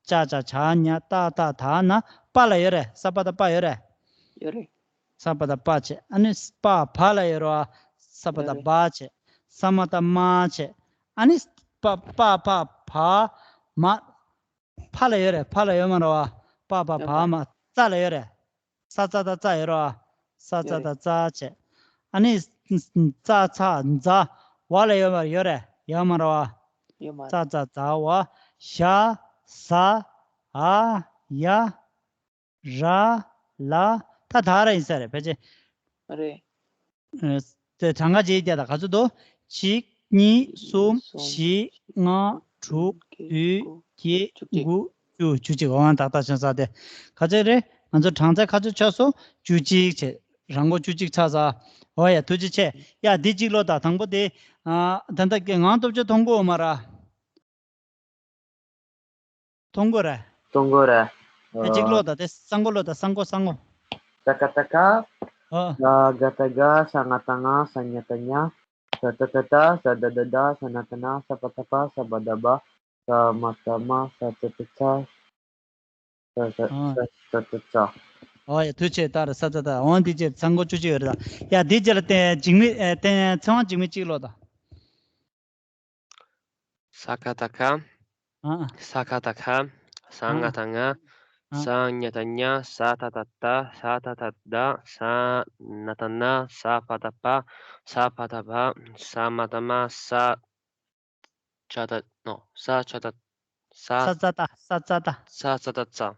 ཅ་ཆ་ཇ་ཉ་ཏ་ཐ་ད་ན། པ་ལ་ཡོད་རེད། ས་པ་ད་པ་ཡོད་རེད། ཡོད་རེད། ས་པ་ད་པ་བྱས། ཨ་ནི་པ་བ་ལ་ཡོད་རེད་བ། ས་པ་ད་བ་བྱས། ས་མ་ད་མ་བྱས། ཨ་ནི་པ་པ་ཕ་བ་མ། ཕ་ལ་ཡོད་རེད། ཕ་ལ་ཡོད་མ་རེད་བ། པ་ཕ་བ་མ། ཙ་ལ་ཡོད་རེད། ས་ཙ་ད་ཙ་ཡོད་རེད་བ། ས་ཙ་ད་ཙ་བྱས། ཨ་ནི་ཙ་ཚ་ཛ་བ་ལ་ཡོད་མ་ཡོད་རེད། ཡོད་མ་རེད་བ། ཡོད་མ་རེད། ཙ་ཙ་ཛ་བ། ཞ་ཟ་འ་ཡ། ར་ལ་ད་ད་ར་ཡིན་ས་རེད། ཕལ་ཆེར། རེད། ཨ། དེ་གྲངས་ཀ་བརྗེས་བསྡད་ད་ག་ཚོད་འདུག་གཅིག་གཉིས། གསུམ། བཞི། ལྔ། དྲུག་བདུན། བརྒྱད། དགུ། བཅུ་གཅིག་འོང་ཏག་ཏག་ཆགས་ས་དེ། ག་ཚོད་རེད། ང་ཚོ་གྲངས་ཚད་ག་ཚོད་ཆགས་སོང་། བཅུ་གཅིག་བྱས། རང་མགོ་བཅུ་གཅིག་ཆགས་ས། འོ་ཡ། ཐུགས་རྗེ་ཆེ། ཡ། འདི་གཅིག་ཀློག་ད། དང་པོ་དེ། ཨ། ད་ལྟ་གི་ངག་སྟོབས་ཆེ་མཐོང་གི་ཡོད་མ་རེད། མཐོང་གི་རེད། མཐོང་གི་རེད། ཨ། གཅིག་ཀློག་ད། དེ་ས་མགོ་ཀློག་ད། ས་མགོ། ས་མགོ། ས་ཀ་ཏ་ཀ་ཨ། ས་ག་ཏ་ག་ས་ང་ཏ་ང་ས་ཉ་ཏ་ཉ། ས་ཏ་ཏ་ཏ། ས་ད་ད་ད། ས་ན་ཏ་ན། ས་པ་ཏ་པ། ས་བ་ད་པ། ས་མ་ཏ་མ། ས་ཙ་ཏ་ཙ། ས་ས་ཨ། ས་ས་ཏ་ཙ། ཨོ་ཡ། ཐུགས་རྗེ་ཆེ། ད་ར་ས་ཙ་ཏ། འོ་འདི་རྗེས་ས་མགོ་བཅུ་གཅིག་ཡོད་རེད་ད། ཡ། འདི་རྗེས་ལ་བསྟན་འཇིགས་མེད། ཨེ། བསྟན་ཚེ་དབང་འཇིགས་མེད་གཅིག་ཀློག་ད། ས་ཀ་ཏ་ཀ་ཨ། ས་ཀ་ཏ་ཀ་ས་ང་ཏ་ང་ཨ། ས་ཉ་ཏ་ཉ། ས་ཏ་ཏ་ཏ། ས་ད་ད་ད། ས་ན་ཏ་ན། ས་པ་ཏ་པ། ས་བ་ད་བ། ས་མ་ཏ་མ། ས་ཅ་ཏ། ནོ། ས་ཅ་ཏ། ས། ས་ཙ་ཏ། ས་ཙ་ཏ། ས་ཙ་ཏ་ཙ།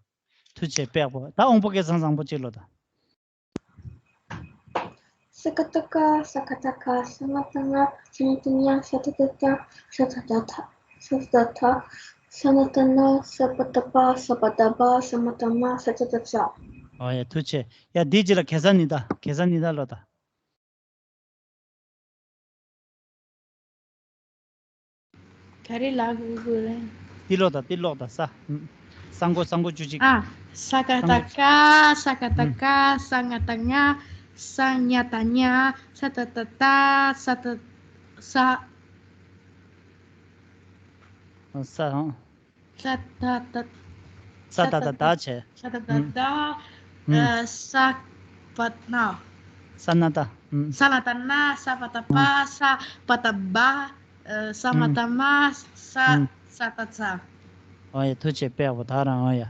ཐུགས་རྗེ་ཆེ། དཔེ་ཡག་པོ། ད་དབང་པོ་སྐལ་བཟང་བཟང་པོ་གཅིག་ཀློག་ད། ས་ཀ་ཏ་ཀ་ས་ཀ་ཏ་ཀ་ས་ང་ཏ་ང་ས་ཉ་ཏ་ཉ། ས་ཏ་ཏ་ཏ། ས་ཏ་ཏ་ཏ། ས་ཏ་ཏ་ཏ། ས་ན་ཏ་ན། ས་པ་ཏ་པ། ས་བ་ད་བ། ས་མ་ཏ་མ། ས་ཙ་ཏ་ཙ། ཨོ་ཡ། ཐུགས་རྗེ་ཆེ། ཡ། འདི་རྗེས་ལ་གེ་སར་ཉི་ཟླ། གེ་སར་ཉི་ཟླ་ཀློག་ད། ག་རེ་ལབ་དགོས་རེད། འདི་ཀློག་ད། འདི་ཀློག་ད། ས། ཨུམ། ས་མགོ། ས་མགོ་བཅུ་གཅིག་ཨ། ས་ཀ་ཏ་ཀ་ས་ཀ་ཏ་ཀ་ཨུམ། ས་ང་ཏ་ང་ས་ཉ་ཏ་ཉ། ས་ཏ་ཏ་ཏ། ས་ཏ། ས། ཨ། ས། ཨ། ས་ཏ་ཏ། ས་ཏ་ཏ་ཏ་བྱས། ས་ཏ་ཏ་ཏ། ཨུམ། ཨ། ས་པ་ན། ས་ན་ཏ། ཨུམ། ས་ན་ཏ་ན། ས་པ་ཏ་པ། ཨུམ། ས་བ་ད་བ། ཨ། ས་མ་ཏ་མ། ས། ཨུམ། ས་ཏ་ཙ། ཨོ་ཡ། ཐུགས་རྗེ་ཆེ། དཔེ་ཡག་པོ། ད་རང་། ཨོ་ཡ།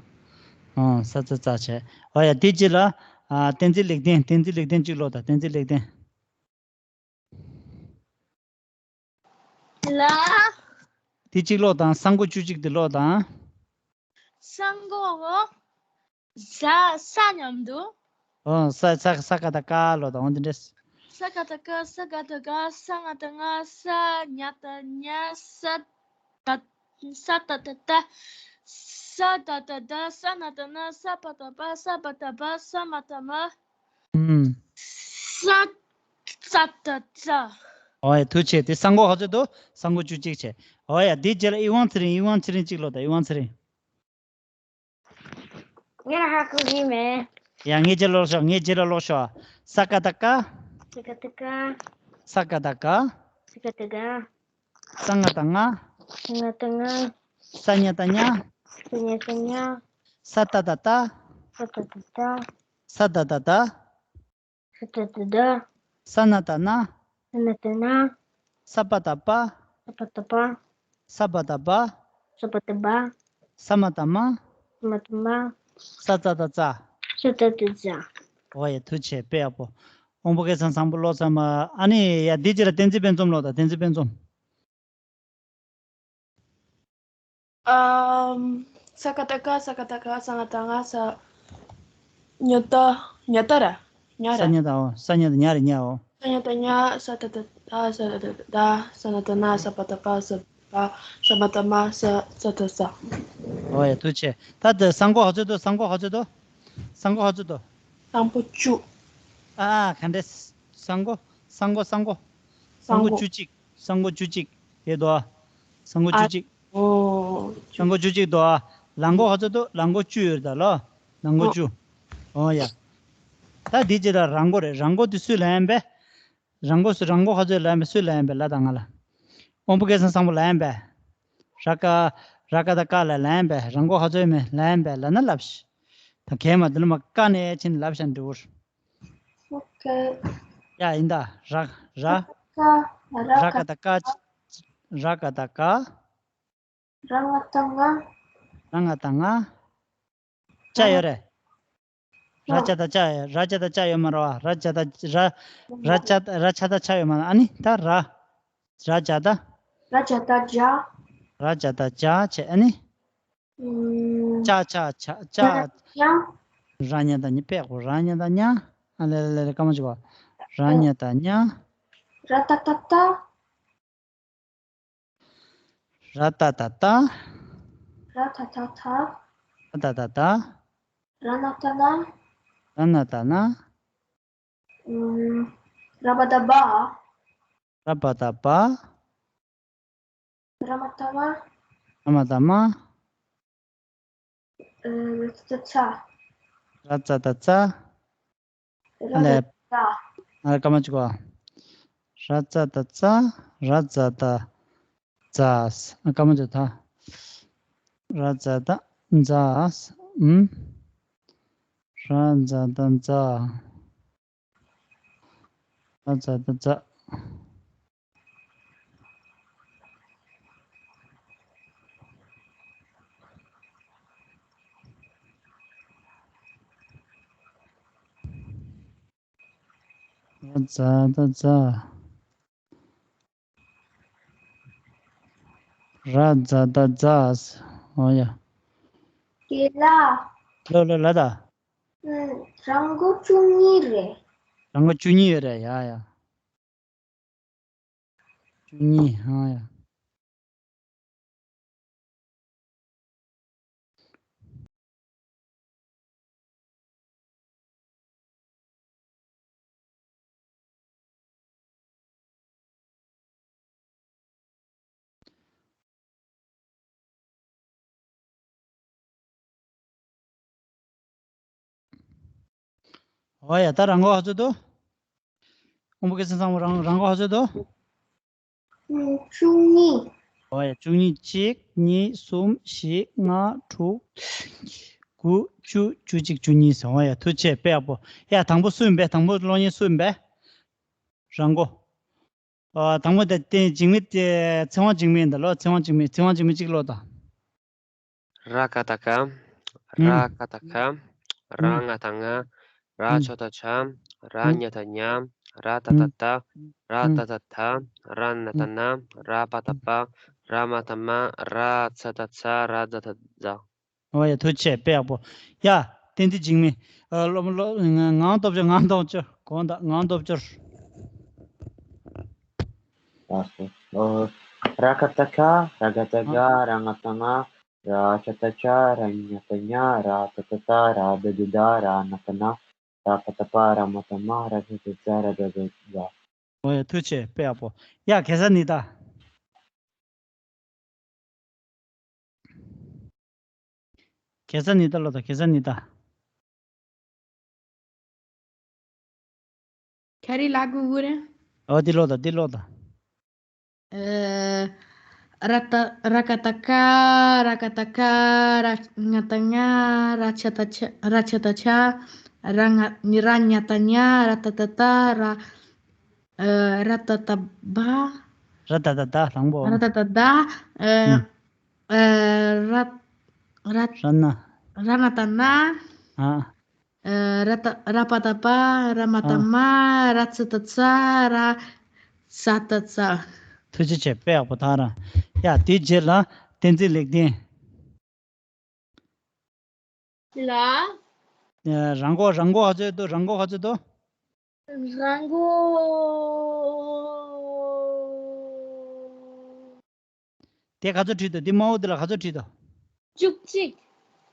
ཨ། ས་ཙ་ཙ་བྱས། ཨོ་ཡ། དེ་རྗེས་ལ། ཨ། བསྟན་འཛིན་ལེགས་ལྡན། བསྟན་འཛིན་ལེགས་ལྡན་གཅིག་ཀློག་ད། བསྟན་འཛིན་ལེགས་ལྡན། ལ། དེ་གཅིག་ཀློག་དང་། ས་མགོ་བཅུ་གཅིག་དེ་ཀློག་དང་། ས་མགོ་ཟ། ས་མཉམ་དུ། ཨོ། ས། ས། ས་ཀ་ཏ་ཀ་ཀློག་དང་། འོ་འདི་འདྲས། ས་ཀ་ཏ་ཀ་ས་ཀ་ཏ་ཀ་ས་ང་ཏ་ང་ས་ཉ་ཏ་ཉ། ས་ཏ། ས་ཏ་ཏ་ཏ། ས་ཏ་ཏ་ཏ། ས་ན་ཏ་ན། ས་པ་ཏ་པ། ས་བ་ད་བ། ས་མ་ཏ་མ། ཨུམ། ས་ཙ་ཏ་ཙ། ཨོ་ཡ། ཐུགས་རྗེ་ཆེ། དེ་ས་མགོ་ག་ཚོད་འདུག་ས་མགོ་བཅུ་གཅིག་བྱས། ཨོ་ཡ། དེ་རྗེས་ལ་ཨི་ཝང་ཚེ་རིང་། ཨི་ཝང་ཚེ་རིང་གཅིག་ཀློག་དང་། ཨི་ཝང་ཚེ་རིང་། ངས་ལ་ཧ་གོ་གི་མེད། ཡ། ངས་རྗེས་ལ་ཀློག་ཤོག་ངས་རྗེས་ལ་ཀློག་ཤོག་ས་ཀ་ཏ་ཀ་ས་ཀ་ཏ་ཀ་ས་ཀ་ཏ་ཀ་ས་ཀ་ཏ་ཀ་ས་ང་ཏ་ང་ས་ང་ཏ་ང་ས་ཉ་ཏ་ཉ་ས་ཉ་ཏ་ཉ་ས་ཏ་ཏ་ཏ་ས་ཏ་ཏ་ཏ་ས་ཏ་ཏ་ཏ། ས་ཏ་ཏ་ཏ། ས་ན་ཏ་ན། ས་ན་ཏ་ན། ས་པ་ཏ་པ། ས་པ་ཏ་པ། ས་བ་ཏ་བ། ས་བ་ཏ་བ། ས་མ་ཏ་མ། ས་མ་ཏ་མ། ས་ཙ་ཏ་ཙ། ས་ཏ་ཏ་ཙ། ཨོ་ཡ། ཐུགས་རྗེ་ཆེ། དཔེ་ཡག་པོ། དབང་པོ་སྐལ་བཟང་བཟང་པོ་ཀློག་ཚར་མ། ཨ་ནི་ཡ། འདི་རྗེས་ལ་བསྟན་འཛིན་དཔལ་འཛོམས་ཀློག་དང་། བསྟན་འཛིན་དཔལ་འཛོམས། ཨམ། ས་ཀ་ཏ་ཀ་ས་ཀ་ཏ་ཀ་ས་ང་ཏ་ང་ས་ཉ་ཏ་ཉ་ཏ་ར་ཉ་ར། ས་ཉ་ཏ། ཨོ། ས་ཉ་ཏ་ཉ་རེད། ཉ། ཨོ། ས་ཉ་ཏ་ཉ་ས་ཏ་ཏ་ཏ་ས་ཏ་ཏ་ཏ་ས་ན་ཏ་ན་ས་པ་ཏ་པ་ས་པ་ས་མ་ཏ་མ་ས་ཙ་ཏ་ཙ། ཨོ་ཡ། ཐུགས་རྗེ་ཆེ། ད་དེ་ས་མགོ་ག་ཚོད་འདུག་ས་མགོ་ག་ཚོད་འདུག་ས་མགོ་ག་ཚོད་འདུག་ས་མགོ་བཅུ། ཨ་ཨ། ག་འདྲས། ས་མགོ་ས་མགོ་ས་མགོ་ས་མགོ་བཅུ་གཅིག་ས་མགོ་བཅུ་གཅིག་དེ་འདུག་ཨ། ས་མགོ་བཅུ་གཅིག་ཨོ། ས་མགོ་བཅུ་གཅིག་འདུག་ཨ། ལ་མགོ་ག་ཚོད་འདུག་ལ་མགོ་བཅུ་ཡོད་རེད་ད་ལོ། ལ་མགོ་བཅུ། ཨོ་ཡ། ད་འདི་རྗེས་ལ་ར་མགོ་རེད། ར་མགོ་དེ་སུས་ལེན་པས། རང་མགོ་སུ་རང་མགོ་ཧ་ཚོད་ལ་ཡིན་པས་སུས་ལ་ཡིན་པས་ལ་དང་ང་ལ། དབང་པོ་སྐལ་བཟང་བཟང་པོ་ལ་ཡིན་པས། ར་ཀ་ར་ཀ་ད་ཀ་ལ་ལ་ཡིན་པས་རང་མགོ་ཧ་ཚོད་མེད་ལ་ཡིན་པས་ལ་ན་ལབ་ཤི། ད་གས་མ་འདི་ལ་མ་ཀ་ནས་ཕྱིན་ལབ་ཤ་འདྲི་བུར། ཨོ་ཁེ། ཡ་ཡིན་ད་ར་ར། ཀ་ར་ར་ཀ་ཀ་ད་ཀ། ར་ཀ་ད་ཀ། ར་ང་ད་ང་། ར་ང་ད་ང་། ཅ་ཡོད་རེད། ར་ཅ་ད་ཅ་ཡོད་ར་ཅ་ད་ཅ་ཡོད་མ་རེད་བ། ར་ཅ་ད་ར་ར་ཅ་ར་ཅ་ད་ཅ་ཡོད་མ་རེད། ཨ་ནི་ད་ར། ར་ཅ་ད། ར་ཅ་ད་ཅ། ར་ཅ་ད་ཅ་བྱས་ཨ་ནི། ཨུམ། ཅ་ཅ་ཅ་ཅ། ཅ། ར་ཉ་ད་ཉ་པད་གོ་ར་ཉ་ད་ཉ། ཨ་ལེ་ལེ་ལེ་ཀ་མ་ཅིག་གོ་ར་ཉ་ད་ཉ། ར་ཏ་ཏ་ཏ། ར་ཏ་ཏ་ཏ། ར་ཐ་ཐ་ཐ། ར་ཏ་ཏ་ཏ། ར་ན་ཏ་ན། ར་ན་ཏ་ན། ཨུམ། ར་བ་ཏ་བ། ར་བ་ཏ་བ། ར་མ་ཏ་མ། ར་མ་ཏ་མ། ཨ། ར་ཙ་ཏ་ཙ། ར་ཙ་ཏ་ཙ། ར་ཙ་ཏ་ཙ། ཨ་ལེ། ཨ་ཀ་མ་ཅིག་གོ་ར་ཙ་ཏ་ཙ། ར་ཙ་ཏ་ཙ། ཨ་ཀ་མ་ཅིག་ད། ར་ཙ་ཏ་ཙ། ཨུམ། ར་ཙ་ཏ་ཙ། ར་ཙ་ཏ་ཙ། ར་ཙ་ཏ་ཙ། ར་ཛ་ད་ཛ། ཨོ་ཡ། དེ་ལ། ལོ་ལོ་ལ་ད། ཨུམ། རང་མགོ་བཅུ་གཉིས་རེད། རང་མགོ་བཅུ་གཉིས་ཡོད་རེད་ཡ་ཡ། བཅུ་གཉིས་ཨ་ཡ། ཨོ་ཡ། ད་རང་མགོ་ཧ་ཚོད་དོ། ཨོ་མོ་སྐལ་བཟང་བཟང་མོ་རང་རང་མགོ་ཧ་ཚོད་དོ། ཨུམ། བཅུ་གཉིས། ཨོ་ཡ། བཅུ་གཉིས། གཅིག་གཉིས། གསུམ། བཞི། ལྔ། དྲུག་དགུ། བཅུ། བཅུ་གཅིག་བཅུ་གཉིས་ཟེར། ཨོ་ཡ། ཐུགས་རྗེ་ཆེ་དཔེ་ཡག་པོ། ཡ། དང་པོ་སུ་ཡིན་པས། དང་པོ་གློག་བརྙན་སུ་ཡིན་པས། རང་མགོ། ཨ། དང་པོ་དེ་སྟེང་འཇིགས་མེད་དེ་ཚེ་དབང་འཇིགས་མེད་འདི་ལོ། ཚེ་དབང་འཇིགས་མེད། ཚེ་དབང་འཇིགས་མེད་གཅིག་ཀློག་དང་། ར་ཀ་ད་ཀ། ཨུམ། ར་ཀ་ད་ཀ། ར་ང་ད་ང་། ར་ཨུམ། ཆ་ད་ཆ། ར་ཨུམ། ཉ་ད་ཉ། ར་ད་ད་ཨུམ། ད། ར་ད་ད་ད། ར་ན་ད་ན། ར་པ་ད་པ། ར་མ་ད་མ། ར་ཚ་ད་ཚ། ར་ཛ་ད་ཛ། ཨོ་ཡ། ཐུགས་རྗེ་ཆེ། དཔེ་ཡག་པོ། ཡ། བསྟན་འཛིན་འཇིགས་མེད། ཨ། སློབ་སློབ་ངག་དབང་སྟོབས་འབྱོར། ངག་དབང་སྟོབས་འབྱོར། དགོངས་དག་ངག་དབང་སྟོབས་འབྱོར། ལགས་སོ། ཨོ། ར་ཀ་ད་ཀ། ར་ག་ད་ག། ཨ། ར་ང་ད་ང་། ར་ཅ་ད་ཅ། ར་ཉ་ད་ཉ། ར་ཏ་ད་ད། ར་ད་ད་ད། ར་ན་ད་ན། ར་པ་ད་པ། ར་མ་ད་མ། ར་ཛ་ད་ཛ། ར་ཛ་ད་ཛ། ཨོ་ཡ། ཐུགས་རྗེ་ཆེ། དཔེ་ཡག་པོ། ཡ། གེ་སར་ཉི་ཟླ། གེ་སར་ཉི་ཟླ་ལོ་ད། གེ་སར་ཉི་ཟླ། ཁྱེད་རང་ལ་གུ་གུ་རེད། ཨོ་འདི་ལོ་ད། འདི་ལོ་ད། ཨ། ར་ཏ། ར་ཀ་ད་ཀ། ར་ཀ་ད་ཀ། ར་ང་ད་ང་། ར་ཆ་ད་ཆ། ར་ཆ་ད་ཆ། ར་ང་། ར་ཉ་ད་ཉ། ར་ཏ་ད་ད། ར། ཨ། ར་ཏ་ད་བ། ར་ཏ་ད་ད་དང་པོ། ར་ཏ་ད་ད། ཨ། ཨུམ། ཨ། ར། ར། ར་ན། ར་ན་ད་ན། ཨ། ཨ། ར་ཏ། ར་པ་ད་པ། ར་མ་ད་མ། ཨ། ར་ཙ་ད་ཙ། ར་ཛ་ད་ཛ། ཐུགས་རྗེ་ཆེ། དཔེ་ཡག་པོ་ད་ར། ཡ། དེའི་རྗེས་ལ་བསྟན་འཛིན་ལེགས་ལྡན། ལ། ཨ། རང་མགོ། རང་མགོ་ཧ་ཚོད་དོ། རང་མགོ་ཧ་ཚོད་དོ། རང་མགོ། དེ་ག་ཚོད་བྲིས་འདུག་དེ་དམར་པོ་དེ་ལ་ག་ཚོད་བྲིས་འདུག་བཅུ་གཅིག་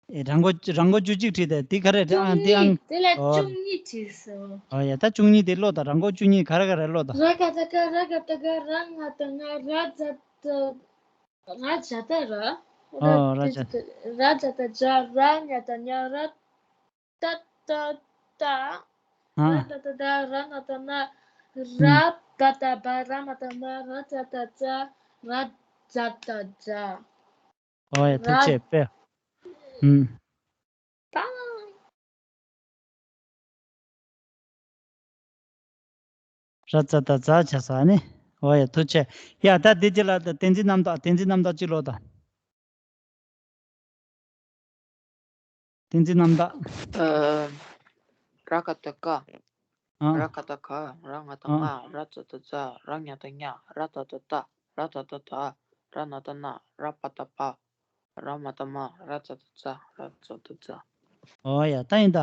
ཨེ། རང་མགོ། རང་མགོ་བཅུ་གཅིག་བྲིས་འདུག་དེ་ག་རེ་བྲིས། ཨང་། དེ་ཨང་། དེ་ལ་ཨོ། བཅུ་གཉིས་བྲིས་སོང་། ཨོ་ཡ། ད་བཅུ་གཉིས་དེ་ཀློག་དང་། རང་མགོ་བཅུ་གཉིས་ག་རེ་ག་རེ་ཀློག་དང་། ར་ཀ་ད་ཀ། ར་ག་ད་ག། ར་ང་ད་ང་། ར་ཛ་ད། ར་ཛ་ད་ར། ཨོ། ར་ཛ། ར་ཛ་ད་ཛ། ར་ཉ་ད་ཉ། ར་ཏ་ད་ད། ཨ། ར་ཏ་ད་ད། ར་ན་ད་ན། ར་པ་ཏ་པ། ར་མ་ཏ་མ། ར་ཙ་ཏ་ཙ། ར་ཛ་ཏ་ཛ། ཨོ་ཡ། ཐུགས་རྗེ་ཆེ་དཔེ། ཨུམ། ཏང་། ར་ཙ་ཏ་ཛ་བྱས་ས་ནི། ཨོ་ཡ། ཐུགས་རྗེ་ཆེ། ཡ། ད་འདི་རྗེས་ལ་བསྟན་འཛིན་རྣམ་དག་བསྟན་འཛིན་རྣམ་དག་ཅིག་ཀློག་དང་། བསྟན་འཛིན་རྣམ་དག་ཨ། ར་ག་བཏགས་རྐ། ཨ། ར་ག་བཏགས་རྐ། ར་ང་བཏགས་ང་། ཨ། ར་ཙ་བཏགས་རྩ། ར་ཉ་བཏགས་ཉ། ར་ད་བཏགས་རྡ། ར་ད་བཏགས་རྡ། ར་ན་བཏགས་རྣ། ར་པ་བཏགས་རྤ། ར་མ་བཏགས་རྨ། ར་ཙ་བཏགས་རྩ། ར་ཙ་བཏགས་རྫ། ཨོ་ཡ། ད་ཡིན་ད།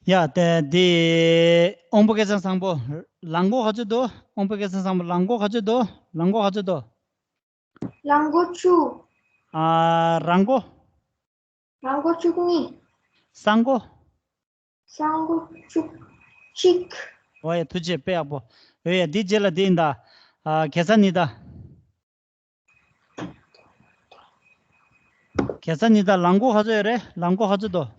ཡ། དེ་འདི་དབང་པོ་སྐལ་བཟང་བཟང་པོ། ལག་མགོ་ག་ཚོད་འདུག་དབང་པོ་སྐལ་བཟང་བཟང་པོ། ལག་མགོ་ག་ཚོད་འདུག་ལག་མགོ་ག་ཚོད་འདུག་ལག་མགོ་བཅུ། ཨ། རང་མགོ། རང་མགོ་བཅུ་གཉིས། གསང་མགོ། གསང་མགོ་བཅུ་གཅིག་ཨོ་ཡ། ཐུགས་རྗེ་ཆེ། དཔེ་ཡག་པོ། ཨོ་ཡ། འདི་རྗེས་ལ་འདི་ཡིན་ད། ཨ། གེ་སར་རྙིང་ད། གེ་སར་རྙིང་ད། ལག་མགོ་ག་ཚོད་ཡོད་རེད། ལག་མགོ་ག་ཚོད་འདུག་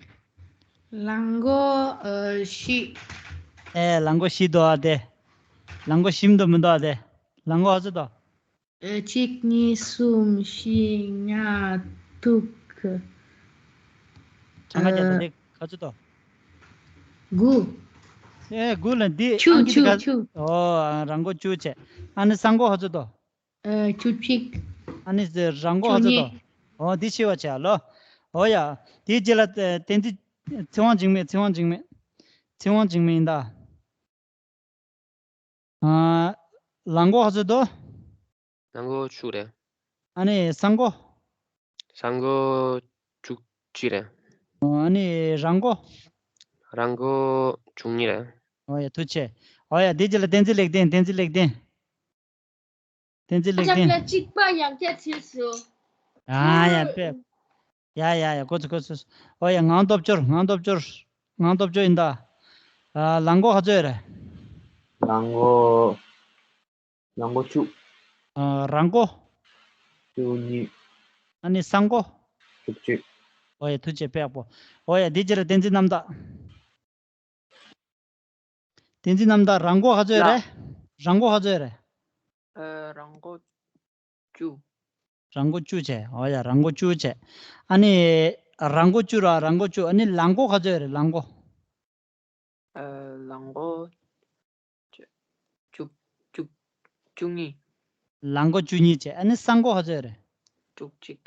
ལག་མགོ་ཨ་བཞི། ཨེ། ལག་མགོ་བཞི་འདུག་ཨ་དེ། ལག་མགོ་བཞི་འདུག་མི་འདུག་ཨ་དེ། ལག་མགོ་ག་ཚོད་འདུག་ཨ། གཅིག་གཉིས། གསུམ། བཞི། ལྔ། དྲུག་གྲངས་ཀ་བརྒྱབ་ད་ཨ་དེ་ག་ཚོད་འདུག་དགུ། ཨེ། དགུ་ལ་འདི་བཅུ། ཨང་ཀི་འདི་བཅུ། ག་བཅུ། ཨོ། རང་མགོ་བཅུ་བྱས། ཨ་ནི་གསང་མགོ་ག་ཚོད་འདུག་ཨ། བཅུ་གཅིག་ཨ་ནི་རང་མགོ་ག་ཚོད་འདུག་བཅུ་གཉིས། ཨོ། འདི་ཤེས་པ་བྱས་ལོ། ཨོ་ཡ། དེའི་རྗེས་ལ་བསྟན་འཛིན། ཚེ་དབང་འཇིགས་མེད། ཚེ་དབང་འཇིགས་མེད། ཚེ་དབང་འཇིགས་མེད་ཡིན་ད། ཨ། ལག་མགོ་ག་ཚོད་འདུག་ལག་མགོ་བཅུ་རེད། ཨ་ནི་གསང་མགོ་གསང་མགོ་བཅུ་གཅིག་རེད། ཨ་ནི་རང་མགོ་རང་མགོ་བཅུ་གཉིས་རེད། ཨོ་ཡ། ཐུགས་རྗེ་ཆེ། ཨོ་ཡ། དེའི་རྗེས་ལ་བསྟན་འཛིན་ལེགས་ལྡན། བསྟན་འཛིན་ལེགས་ལྡན། བསྟན་འཛིན་ལེགས་ལྡན། ལ་གཅིག་པ་ཡང་བསྐྱར་བྱས་སོ། ཨ་ཡ། དཔེ། ཡ་ཡ་ཡ། གོ་ཚོད་གོ་ཚོད། ཨོ་ཡ། ངང་སྟོབས་འབྱོར། ངང་སྟོབས་འབྱོར། ངང་སྟོབས་འབྱོར་ཡིན་ད། ཨ། ལག་མགོ་ག་ཚོད་རེད། ལག་མགོ། ལག་མགོ་བཅུ། ཨ། རང་མགོ་བཅུ་གཉིས། ཨ་ནི་གསང་མགོ་བཅུ་གཅིག་ཨོ་ཡ། ཐུགས་རྗེ་ཆེ། དཔེ་ཡག་པོ། ཨོ་ཡ། འདི་རྗེས་ལ་བསྟན་འཛིན་རྣམ་དག་བསྟན་འཛིན་རྣམ་དག་རང་མགོ་ག་ཚོད་ལ། རེད། རང་མགོ་ག་ཚོད་རེད། ཨ། རང་མགོ་བཅུ། རང་མགོ་བཅུ་བྱས། ཨོ་ཡ། རང་མགོ་བཅུ་བྱས། ཨ་ནི་རང་མགོ་བཅུ་ར། རང་མགོ་བཅུ། ཨ་ནི་ལག་མགོ་ག་ཚོད་རེད། ལག་མགོ་ཨ། ལག་མགོ་བཅུ། བཅུ། བཅུ་གཉིས། ལག་མགོ་བཅུ་གཉིས་བྱས། ཨ་ནི་གསང་མགོ་ག་ཚོད་རེད། བཅུ་གཅིག་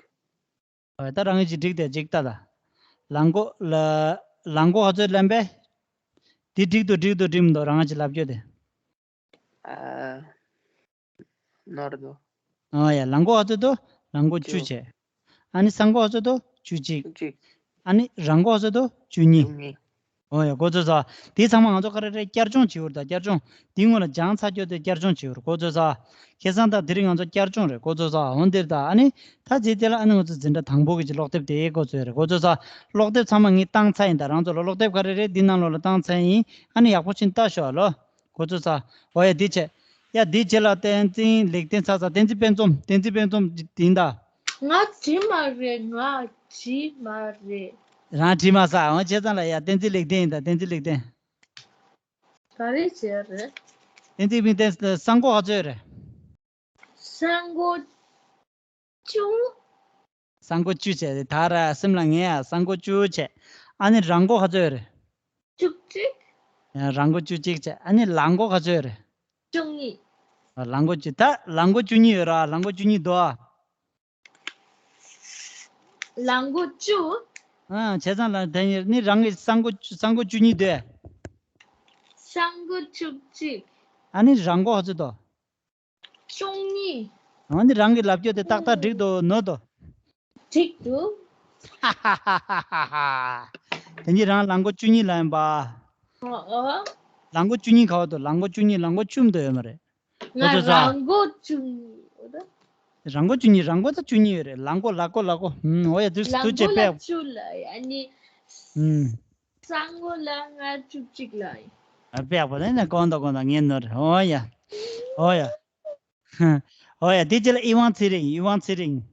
ཨོ། ད་རང་གིས་ཅིག་བསྒྲིགས་ཏེ་ཅིག་ལྟ་ད། ལག་མགོ་ལ། ལག་མགོ་ག་ཚོད་ལབ་པས། འདི་འགྲིག་འདུག་འགྲིག་འདུག་འགྲིག་མི་འདུག་རང་གིས་ཅིག་ལབ་རྒྱུ་དེ། ཨ། ནོར་འདུག་ཨོ་ཡ། ལག་མགོ་ག་ཚོད་འདུག་ལག་མགོ་བཅུ་བཅུ། བྱས། ཨ་ནི་གསང་མགོ་ག་ཚོད་འདུག་བཅུ་གཅིག་བཅུ་གཅིག་ཨ་ནི་རང་མགོ་ག་ཚོད་འདུག་བཅུ་གཉིས། བཅུ་གཉིས། ཨོ་ཡ། གོ་ཚོད་ས། དེ་ཚང་མ་ང་ཚོ་ག་རེ་རེད། བསྐྱར་སྦྱོང་བྱེད་འུར་ད། བསྐྱར་སྦྱོང་། དེའི་སྔོན་ལ་སྦྱངས་ཚར་རྒྱུ་དེ་བསྐྱར་སྦྱོང་བྱེད་འུར། གོ་ཚོད་ས། ཁ་སང་དང་དེ་རིང་ང་ཚོ་བསྐྱར་སྦྱོང་རེད། གོ་ཚོད་ས། འོན་ཏེ་ད་ཨ་ནི་ད་རྗེས་དེ་ལ་ཨ་ནི་ང་ཚོ་འཛིན་གྲྭ་དང་པོ་གི་ཀློག་དེབ་དེ་གོ་ཚོད་རེད། གོ་ཚོད་ས། ཀློག་དེབ་ཚང་མ་ངས་བཏང་ཚར་ཡིན། ད་རང་ཚོ་ལ་ཀློག་དེབ་ག་རེ་རེད། འདི་ནང་ལོགས་ལ་བཏང་ཚར་ཡིན། ཨ་ནི་ཡག་པོ་ཕྱིན་ལྟ་ཤོག་ལོ། གོ་ཚོད་ས། འོ་ཡ། འདི་བྱས། ཡ། འདི་རྗེས་ལ་བསྟན་འཛིན་ལེགས་ལྡན་ཚ་ཚ། བསྟན་འཛིན་དཔེ་རྩོམ། བསྟན་འཛིན་དཔེ་རྩོམ་འདི་ཡིན་ད། ང་བྲིས་མ་རེད། ང་བྲིས་མ་རེད། རང་བྲིས་མ་ས། འོ། བྱས་ཙང་ལ་ཡ། བསྟན་འཛིན་ལེགས་ལྡན་ཡིན་ད། བསྟན་འཛིན་ལེགས་ལྡན། ག་རེ་བྱས་རེད། བསྟན་འཛིན་མིག་ལྡན། གསང་མགོ་ག་ཚོད་རེད། གསང་མགོ་བཅུ། གསང་མགོ་བཅུ་བྱས། ད་ར་སེམས་ལ་ངེས་ཡ། གསང་མགོ་བཅུ་བྱས། ཨ་ནི་རང་མགོ་ག་ཚོད་རེད། བཅུ་གཅིག་ཡ། རང་མགོ་བཅུ་གཅིག་བྱས། ཨ་ནི་ལག་མགོ་ག་ཚོད་རེད། བཅུ་གཉིས། ཨ། ལག་མགོ་བཅུ། ད་ལག་མགོ་བཅུ་གཉིས་ཡོད་ར། ལག་མགོ་བཅུ་གཉིས་འདུག་ཨ། ལག་མགོ་བཅུ། ཨ། བྱས་ཙང་ལ་དེ་ནི་རང་གི་གསང་མགོ། གསང་མགོ་བཅུ་གཉིས་འདུག་ཨ། གསང་མགོ་བཅུ་གཅིག་ཨ་ནི་རང་མགོ་ག་ཚོད་འདུག་བཅུ་གཉིས། འོ་ནི་རང་གི་ལབ་རྒྱུ་དེ་ཏག་ཏག་འགྲིག་འདུག་ནོར་འདུག་འགྲིག་འདུག་ཧ་ཧ་ཧ་ཧ། དེ་ནི་རང་ལག་མགོ་བཅུ་གཉིས་ལ་ཡིན་པ། ཨོ་ཨོ། ལག་མགོ་བཅུ་གཉིས་ག་བ་འདུག་ལག་མགོ་བཅུ་གཉིས། ལག་མགོ་བཅུ་མི་འདུག་ཡོད་མ་རེད། ང་ཁོ་ཚོ་ས། རང་མགོ་བཅུ་གཉིས་ཡོད་རེད། རང་མགོ་བཅུ་གཉིས། རང་མགོ་ད་བཅུ་གཉིས་ཡོད་རེད། ལག་མགོ། ལག་མགོ། ལག་མགོ། ཧུམ། འོ་ཡ། དུས་སུ་ཐུགས་རྗེ་ཆེ། ལག་མགོ་ལ་བཅུ་ལ་ཡ་ནི། ཧུམ། གསང་མགོ་ལ་ང་བཅུ་གཅིག་ལ་ཡིན། ཨ། དཔེ་ཡག་པོ་ནི་ནི་གོང་དང་གོང་དང་ངས་ནོར། འོ་ཡ། འོ་ཡ། འོ་ཡ། དེ་རྗེས་ལ་ཨི་ཝང་ཚེ་རིང་། ཨི་ཝང་ཚེ་རིང་།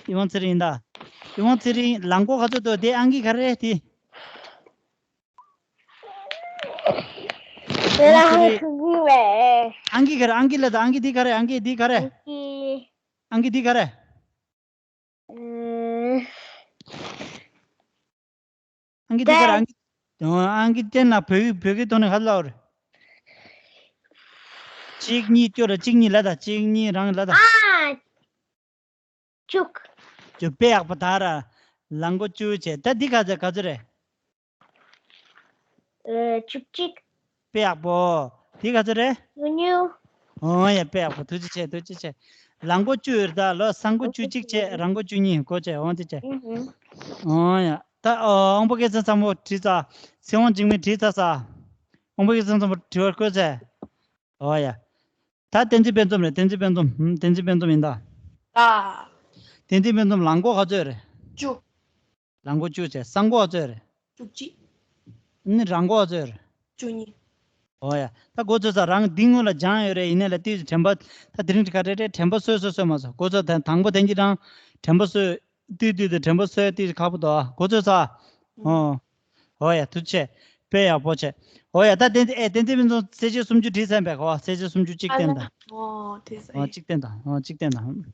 ཨི་ཝང་ཚེ་རིང་ད། ཨི་ཝང་ཚེ་རིང་ལག་མགོ་ག་ཚོད་འདུག་དེ་ཨང་ཀི་ག་རེ་རེད་དེ། དེ་ལ་ཨང་ཀི་རེད། ཧ་གོ་གི་རེད། ཨང་ཀི་ག་རེ། ཨང་ཀི་ལ་ད་ཨང་ཀི་འདི་ག་རེ། ཨང་ཀི་འདི་ག་རེ། ཨང་ཀི། ཨང་ཀི་འདི་ག་རེ། ཨུམ། ཨང་ཀི་འདི་ག་རེ། ཨང་ཀི། ཨང་ཀི་བསྟན་ལ་བོད་ཡིག་བོད་སྐད་ཐོག་ནས་ག་རེ་ལབ་རེད། གཅིག་གཉིས། སྐྱོར་ར། གཅིག་གཉིས་ལབ་དང་། གཅིག་གཉིས་རང་ལབ་དང་། ཨ། བཅུ། བཅུ། དཔེ་ཡག་པོ། ད་ར་ལ་མགོ་བཅུ་བྱས། ད་འདི་ག་ཚོད་ག་ཚོད་རེད། ཨེ། བཅུ་གཅིག། དཔེ་ཡག་པོ། འདི་ག་ཚོད་རེད། བཅུ་གཉིས། ཨོ་ཡ། དཔེ་ཡག་པོ། ཐུགས་རྗེ་ཆེ། ཐུགས་རྗེ་ཆེ། ལ་མགོ་བཅུ་ཡོད་རེད་ད། ལོ། ས་མགོ་བཅུ་གཅིག་བྱས། ར་མགོ་བཅུ་གཉིས། གོ་བྱས། འོ་དེ་བྱས། ཨུ་ཧུ། ཨོ་ཡ། ད་ཨོ། དབང་པོ་སྐལ་བཟང་ཚང་མ་བྲིས་ཚར། ཚེ་དབང་འཇིགས་མེད་བྲིས་ཚར་ས། དབང་པོ་སྐལ་བཟང་ཚང་མ་དྲི་བ་བཀོད་ཚར། ཨོ་ཡ། ད་བསྟན་འཛིན་དཔལ་འཛོམས་རེད། བསྟན་འཛིན་དཔལ་འཛོམས། ཧུམ། བསྟན་འཛིན་དཔལ་འཛོམས་ཡིན་ད། ད། བསྟན་འཛིན་དཔལ་འཛོམས། ལ་མགོ་ག་ཚོད་རེད། བཅུ། ལ་མགོ་བཅུ་བྱས། ས་མགོ་ག་ཚོད་རེད། བཅུ་གཅིག། ནི་ར་མགོ་ག་ཚོད་རེད། བཅུ་གཉིས། ཨོ་ཡ། ད་གོ་ཚོད་ས། རང་འདི་སྔོན་ལ་སྦྱངས་ཡོད་རེད། ཡིན་ནའི་ལ་ཏིས་དྲན་པ། ད་དེ་རིང་ག་རེ་རེད། དྲན་པ་གསོས་གསོས་གསོས་མ་སོང་། གོ་ཚོད་ད་དང་པོ་དེ་གྱིས་རང་དྲན་པ་གསོས། ཏིས་ཏིས་དེ་དྲན་པ་གསོས་ཏིས་ཁག་པོ་འདུག་ཨ། གོ་ཚོད་ས། ཨོ། ཨོ་ཡ། ཐུགས་རྗེ་ཆེ། དཔེ་ཡག་པོ་བྱས། ཨོ་ཡ། ད་དེ་ཨེ་དེ་དེ་མིན་ཙང་གསལ་བྱེད་སུམ་ཅུ་བྲིས་ཚར་པས་གོ། གསལ་བྱེད་སུམ་ཅུ་གཅིག་བསྟན་དང་། ཨོ་དེ་ཨོ་ཚེ། གཅིག་བསྟན་དང་། ཨོ་གཅིག་བསྟན་དང་།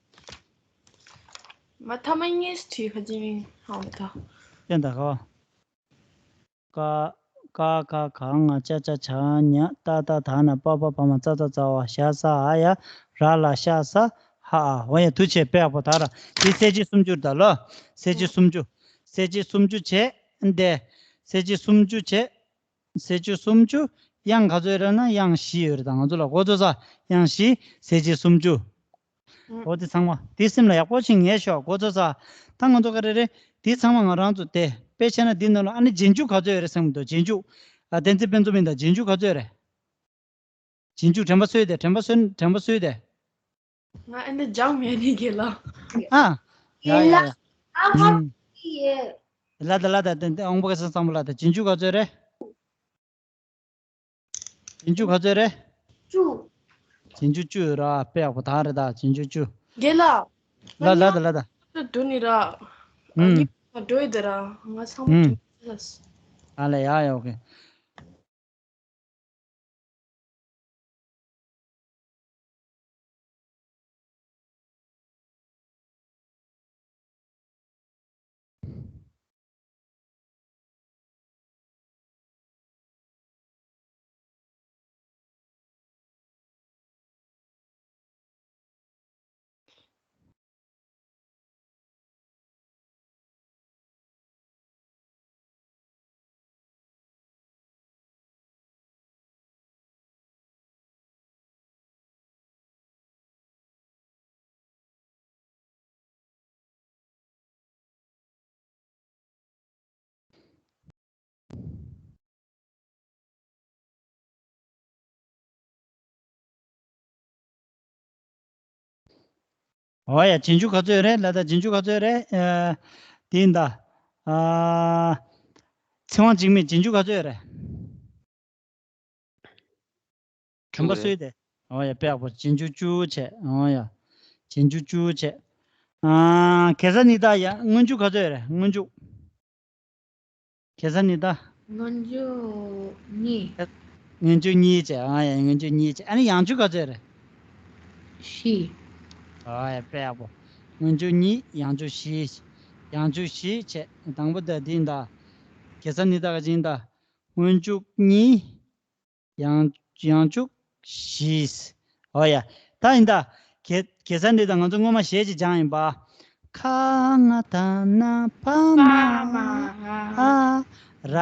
མ་ཐ་མ་གཉིས་བྲིས་ཁ་ཅིག་ཧང་ད། བསྟན་དང་གོ། ཀ། ཀ་ཁ་ག་ང་ཅ་ཅ་ཆ་ཉ་ཏ་ཏ་ད་ན་པ་པ་བ་མ་ཙ་ཙ་ཙ་བ་ཞ་ས་འ་ཡ་ར་ལ་ཤ་ས་ཧ་ཨ། འོ་ཡ། ཐུགས་རྗེ་ཆེ། དཔེ་ཡག་པོ། ད་ར་འདི་གསལ་བྱེད་སུམ་ཅུ་རེད་ད་ལོ། གསལ་བྱེད་སུམ་ཅུ། གསལ་བྱེད་སུམ་ཅུ་བྱས། འདི་གསལ་བྱེད་སུམ་ཅུ་བྱས། གསལ་བྱེད་སུམ་ཅུ། དབྱངས་ག་ཚོད་རེད་ན། དབྱངས་བཞི་ཡོད་རེད་ད། ང་ཚོ་ལ་གོ་ཚོད་ས། དབྱངས་བཞི། གསལ་བྱེད་སུམ་ཅུ། ཨུ། འོ་དེ་ཚང་མ་དེ་སེམས་ལ་ཡག་པོ་ཞིག་ངེས་ཤོག། གོ་ཚོད་ས། ད་ང་ཚོ་ག་རེ་རེད། དེ་ཚང་མ་ང་རང་ཚོ་དེ་དཔེ་བྱས་ན་འདི་ནང་ལ་ཨ་ནི་རྗེས་འཇུག་ག་ཚོད་ཡོད་རེད་བསམ་གི་འདུག། རྗེས་འཇུག། ཨ། བསྟན་འཛིན་དཔལ་འཛོམས་ཡིན་ད། རྗེས་འཇུག་ག་ཚོད་རེད། རྗེས་འཇུག་དྲན་པ་གསོས་ཏེ། དྲན་པ་གསོས། དྲན་པ་གསོས་ཏེ། ང་ཨ་ནི་སྦྱངས་མེད་ནི་གི་ལ། ཨ། ཡ་ཡ་ཡ། ཡིན་ལ། ཨ་ཧ། ཡིན། ལ་ད་ལ་ད། དེ་དབང་པོ་སྐལ་བཟང་ཚང་མ་ལ་ད། རྗེས་འཇུག་ག་ཚོད་རེད། རྗེས་འཇུག་ག་ཚོད་རེད། བཅུ། རྗེས་འཇུག་བཅུ་ཡོད་ར། དཔེ་ཡག་པོ། ད་རེད་ད། རྗེས་འཇུག་བཅུ། རྒན་ལགས། ལ་ལ་ད་ལ་ད། ང་འདུག་ནི་ར། ཨུམ། ཉི་མ་འགྲོ་ཡི་དེ་ར། ང་ཚང་མ་ཨུམ། འགྲོ་ཡི་ལ། ཨ་ལས། ཡ་ཡ། ཨོ་ཁེ། ཨོ་ཡ། རྗེས་འཇུག་ག་ཚོད་རེད་ལ་ད། རྗེས་འཇུག་ག་ཚོད་རེད། ཨ། དེ་ཡིན་ད། ཨ། ཚེ་དབང་འཇིགས་མེད་རྗེས་འཇུག་ག་ཚོད་རེད། དྲན་པ་གསོས་ཏེ། ཨོ་ཡ། དཔེ་ཡག་པོ། རྗེས་འཇུག་བཅུ་བྱས། ཨོ་ཡ། རྗེས་འཇུག་བཅུ་བྱས། ཨ། གེ་སར་ཉི་ཟླ་ཡ། སྔོན་འཇུག་ག་ཚོད་རེད། སྔོན་འཇུག། གེ་སར་ཉི་ཟླ། སྔོན་འཇུག་གཉིས། སྔོན་འཇུག་གཉིས་བྱས། ཨ་ཡ། སྔོན་འཇུག་གཉིས་བྱས། ཨ་ནི་ཡང་འཇུག་ག་ཚོད་རེད། བཞི། ཨ་ཡ། དཔེ་ཡག་པོ། སྔོན་འཇུག་གཉིས། ཡང་འཇུག་བཞི། ཡང་འཇུག་བཞི་བྱས། དང་པོ་ད་འདི་ཡིན་ད། གེ་སར་ཉི་ཟླ་ག་ཅིག་ཡིན་ད། སྔོན་འཇུག་གཉིས། ཡང་ཡང་འཇུག་བཞི། ཨོ་ཡ། ད་ཡིན་ད། གེ་གེ་སར་ཉི་ཟླ་ང་ཚོ་སྔོན་མ་གཞས་ཅིག་སྦྱངས་ཡིན་པ། ཁ་ང་ད་ན་པ་མ། པ་མ། ཨ། ར་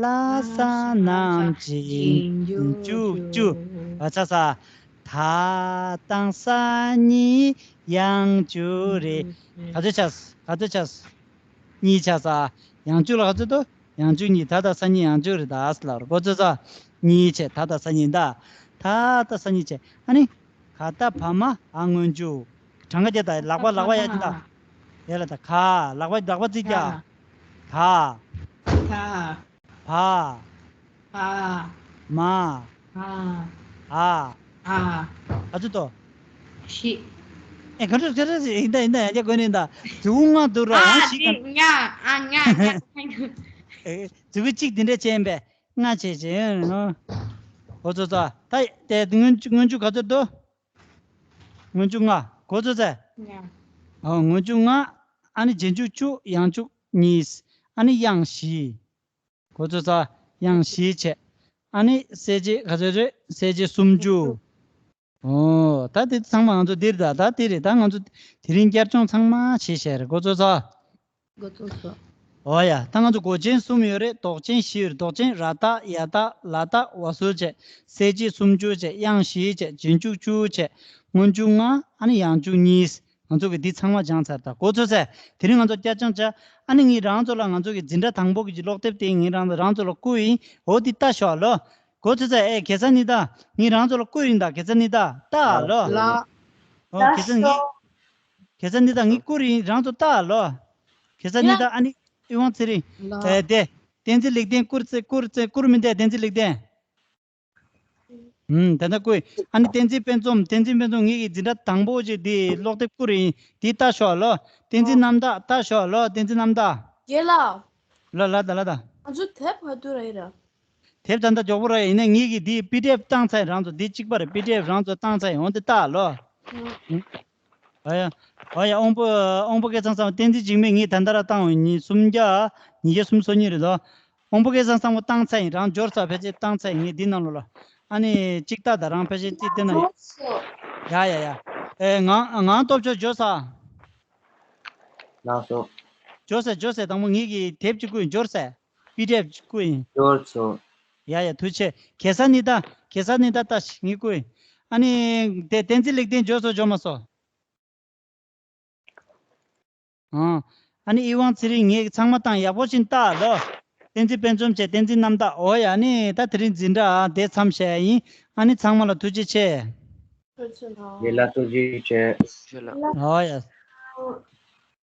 ལ་ས་རྣམས་ཀྱི་འཇུག་བཅུ། ཨ་ཚ་ས། ད་དང་ས་གཉིས་ཡང་འཇུག་རེད། ག་ཚོད་ཆགས། ག་ཚོད་ཆགས། གཉིས་ཆགས་ས། ཡང་འཇུག་ལ་ག་ཚོད་འདུག། ཡང་འཇུག་གཉིས། ད་དང་ས་གཉིས་ཡང་འཇུག་རེད་ད་ཟེར་ལབ་རེད། གོ་ཚོད་ས། གཉིས་བྱས། ད་དང་ས་གཉིས་ད། ད་དང་ས་གཉིས་བྱས། ཨ་ནི། ག་ད་བ་མ་འ་སྔོན་འཇུག། གྲངས་ཀ་བརྒྱབ་ད། ལག་པ་ལག་པ་ཡར་གྱིས་ད། ཡར་ལ་ད། ག། ལག་པ་ལག་པ་རྩིས་རྒྱག། ག། ག། བ། བ། མ། མ། འ། འ། ག་ཚོད་འདུག། བཞི། ཨེ། ག་ཚོད་ག་ཚོད་ཡིན་ད་ཡིན་ད། ཡང་བསྐྱར་དགོས་ནི་ཡིན་ད། དུ་ང་འདུག་ར། ཨ། ཨང་ཞིག་དེ་གམ། ཉ། ཨ། ཉ་ཉ། ཨེ། དུ་གུ་གཅིག་དེ་འདྲ་བྱས་ཡིན་པས། ལྔ་བྱས་བྱས་ཡོད་ནོ། གོ་ཚོད་ཚ། ད་དེ་སྔོན་སྔོན་འཇུག་ག་ཚོད་འདུག་སྔོན་འཇུག་ལྔ། གོ་ཚོད་ཚ། ལྔ། ཨོ་སྔོན་འཇུག་ལྔ། ཨ་ནི་རྗེས་འཇུག་བཅུ། ཡང་འཇུག་གཉིས། ཨ་ནི་དབྱངས་བཞི། གོ་ཚོད་ཚ། དབྱངས་བཞི་བྱས། ཨ་ནི་གསལ་བྱེད་ག་ཚོད་རེད། གསལ་བྱེད་སུམ་ཅུ། ཨོ་ད་དེ་ཚང་མ་ང་ཚོ་འདིར་ད་ད་དེ་རེད། ད་ང་ཚོ་དེ་རིང་བསྐྱར་སྦྱོང་ཚང་མ་བྱས་བཞག་རེད། གོ་ཚོད་ཚ། འགོ་ཚུགས་སོ། འོ་ཡ། ད་ང་ཚོ་མགོ་ཅན་གསུམ་ཡོད་རེད། འདོགས་ཅན་བཞི་ཡོད་རེད། འདོགས་ཅན་ར་བཏགས་ཡ་བཏགས་ལ་བཏགས་ཝ་ཟུར་བྱས། གསལ་བྱེད་སུམ་ཅུ་བྱས། དབྱངས་བཞི་བྱས། རྗེས་འཇུག་བཅུ་བྱས། སྔོན་འཇུག་ལྔ། ཨ་ནི་ཡང་འཇུག་གཉིས། ང་ཚོ་གི་འདི་ཚང་མ་སྦྱངས་ཚར། ད་གོ་ཚོད་ཚ། དེ་རིང་ང་ཚོ་བསྐྱར་སྦྱོང་བྱ། ཨ་ནི་ངས་རང་ཚོ་ལ་ང་ཚོ་གི་འཛིན་གྲྭ་དང་པོ་གི་ཀློག་དེབ་དེ་ངས་རང་ཚོ་རང་ཚོ་ལ་བསྐུར་ཡིན། འོ་འདི་ལྟ་ཤོག་ལོ། གོ་ཚོད་ཚ། ཨེ་ཁ་སང་ནི་ད་ངས་རང་ཚོ་ལ་བསྐུར་ཡིན། ད་ཁ་སང་ནི་ད་ལྟ་ལོ། ལ། ཨོ་ཁ་སང་ངས། ཁ་སང་ནི་ད་ངས་བསྐུར་ཡིན། རང་ཚོ་ལྟ་ལོ། ཁ་སང་ནི་ད་ཨ་ནི་ཨི་ཝང་ཚེ་རིང་། ལ། ཨེ་དེ། བསྟན་འཛིན་ལེགས་ལྡན་བསྐུར་ཚེ་བསྐུར་ཚེ་བསྐུར་མི་འདུག་བསྟན་འཛིན་ལེགས་ལྡན། ཨུམ། དེ་འདྲ་བསྐུར། ཨ་ནི་བསྟན་འཛིན་དཔལ་འཛོམས། བསྟན་འཛིན་དཔལ་འཛོམས། ངེད་ཀྱི་འཛིན་གྲྭ་དང་པོ་ཅིག་འདི་ཀློག་དེབ་བསྐུར་ཡིན། འདི་ལྟ་ཤོག་ལོ། བསྟན་འཛིན་རྣམ་དག་ལྟ་ཤོག་ལོ། བསྟན་འཛིན་རྣམ་དག་རྒན་ལགས། ལ་ལ་ད་ལ་ད། ང་ཚོ་དེབ་ག་དུས་རག་ཡིན་ར། དེབ་ད་ལྟ་མགྱོགས་པོ་རག་ཡིན་ན། ངེད་ཀྱིས་འདི་པི་ཌི་ཨེཕ་བཏང་ཚར་ཡིན། རང་ཚོ་འདི་གཅིག་པ་རེད། པི་ཌི་ཨེཕ་རང་ཚོ་བཏང་ཚར་ཡིན། འོ་འདི་ལྟ་ལོ། ཨུམ། ཨ་ཡ། ཨ་ཡ། དབང་པོ། དབང་པོ་སྐལ་བཟང་བསམ། བསྟན་འཛིན་འཇིགས་མེད། ངས་ད་ལྟ་ར་བཏང་བ་ཡིན། སུམ་བརྒྱ། ཉིས་བརྒྱ་སུམ་ཅུ་སོ་གཉིས་རེད་དོ། དབང་པོ་སྐལ་བཟང་བསམ་བློ་བཏང་ཚར་ཡིན། རང་འབྱོར་ཚར། ཕལ་ཆེར་བཏང་ཚར་ཡིན། ངས་འདི་ནང་ལོགས་ལ། ཨ་ནི་གཅིག་ལྟ་ད། རང་ཕལ་ཆེར་གཅིག་བལྟས་ན་ཡོད། ཡ་ཡ་ཡ། ཨེ་ང་ང་སྟོབས་ཆོག་འབྱོར་ཚར། ལགས་སོ། འབྱོར་ཚར། འབྱོར་ཚར། དང་པོ་ངེད་ཀྱིས་དེབ་ཅིག་བསྐུར་ཡིན། འབྱོར་ཚར། པི་ཌི་ཨེཕ་ཅིག་བསྐུར་ཡིན། འབྱོར་སོང་། ཡ་ཡ། ཐུགས་རྗེ་ཆེ། ཁ་སང་ནི་ད། ཁ་སང་ནི་ད་ལྟ་ཞིག་ངས་བསྐུར་ཡིན། ཨ་ནི་དེ་བསྟན་འཛིན་ལེགས་ལྡན་འབྱོར་སོང་། འབྱོར་མ་སོང་། ཨང་། ཨ་ནི་ཨི་ཝང་ཚེ་རིང་། ངས་ཚང་མ་བཏང་། ཡག་པོ་ཞིག་ལྟ་ལོ། བསྟན་འཛིན་དཔལ་འཛོམས་བྱས། བསྟན་འཛིན་རྣམ་དག་འོ་ཡ། ཨ་ནི་ད་དེ་རིང་འཛིན་གྲྭ་དེ་མཚམས་བཞག་ཡིན། ཨ་ནི་ཚང་མ་ལ་ཐུགས་རྗེ་ཆེ། ལགས་ལགས། ཐུགས་རྗེ་ཆེ། འོ་ཡ།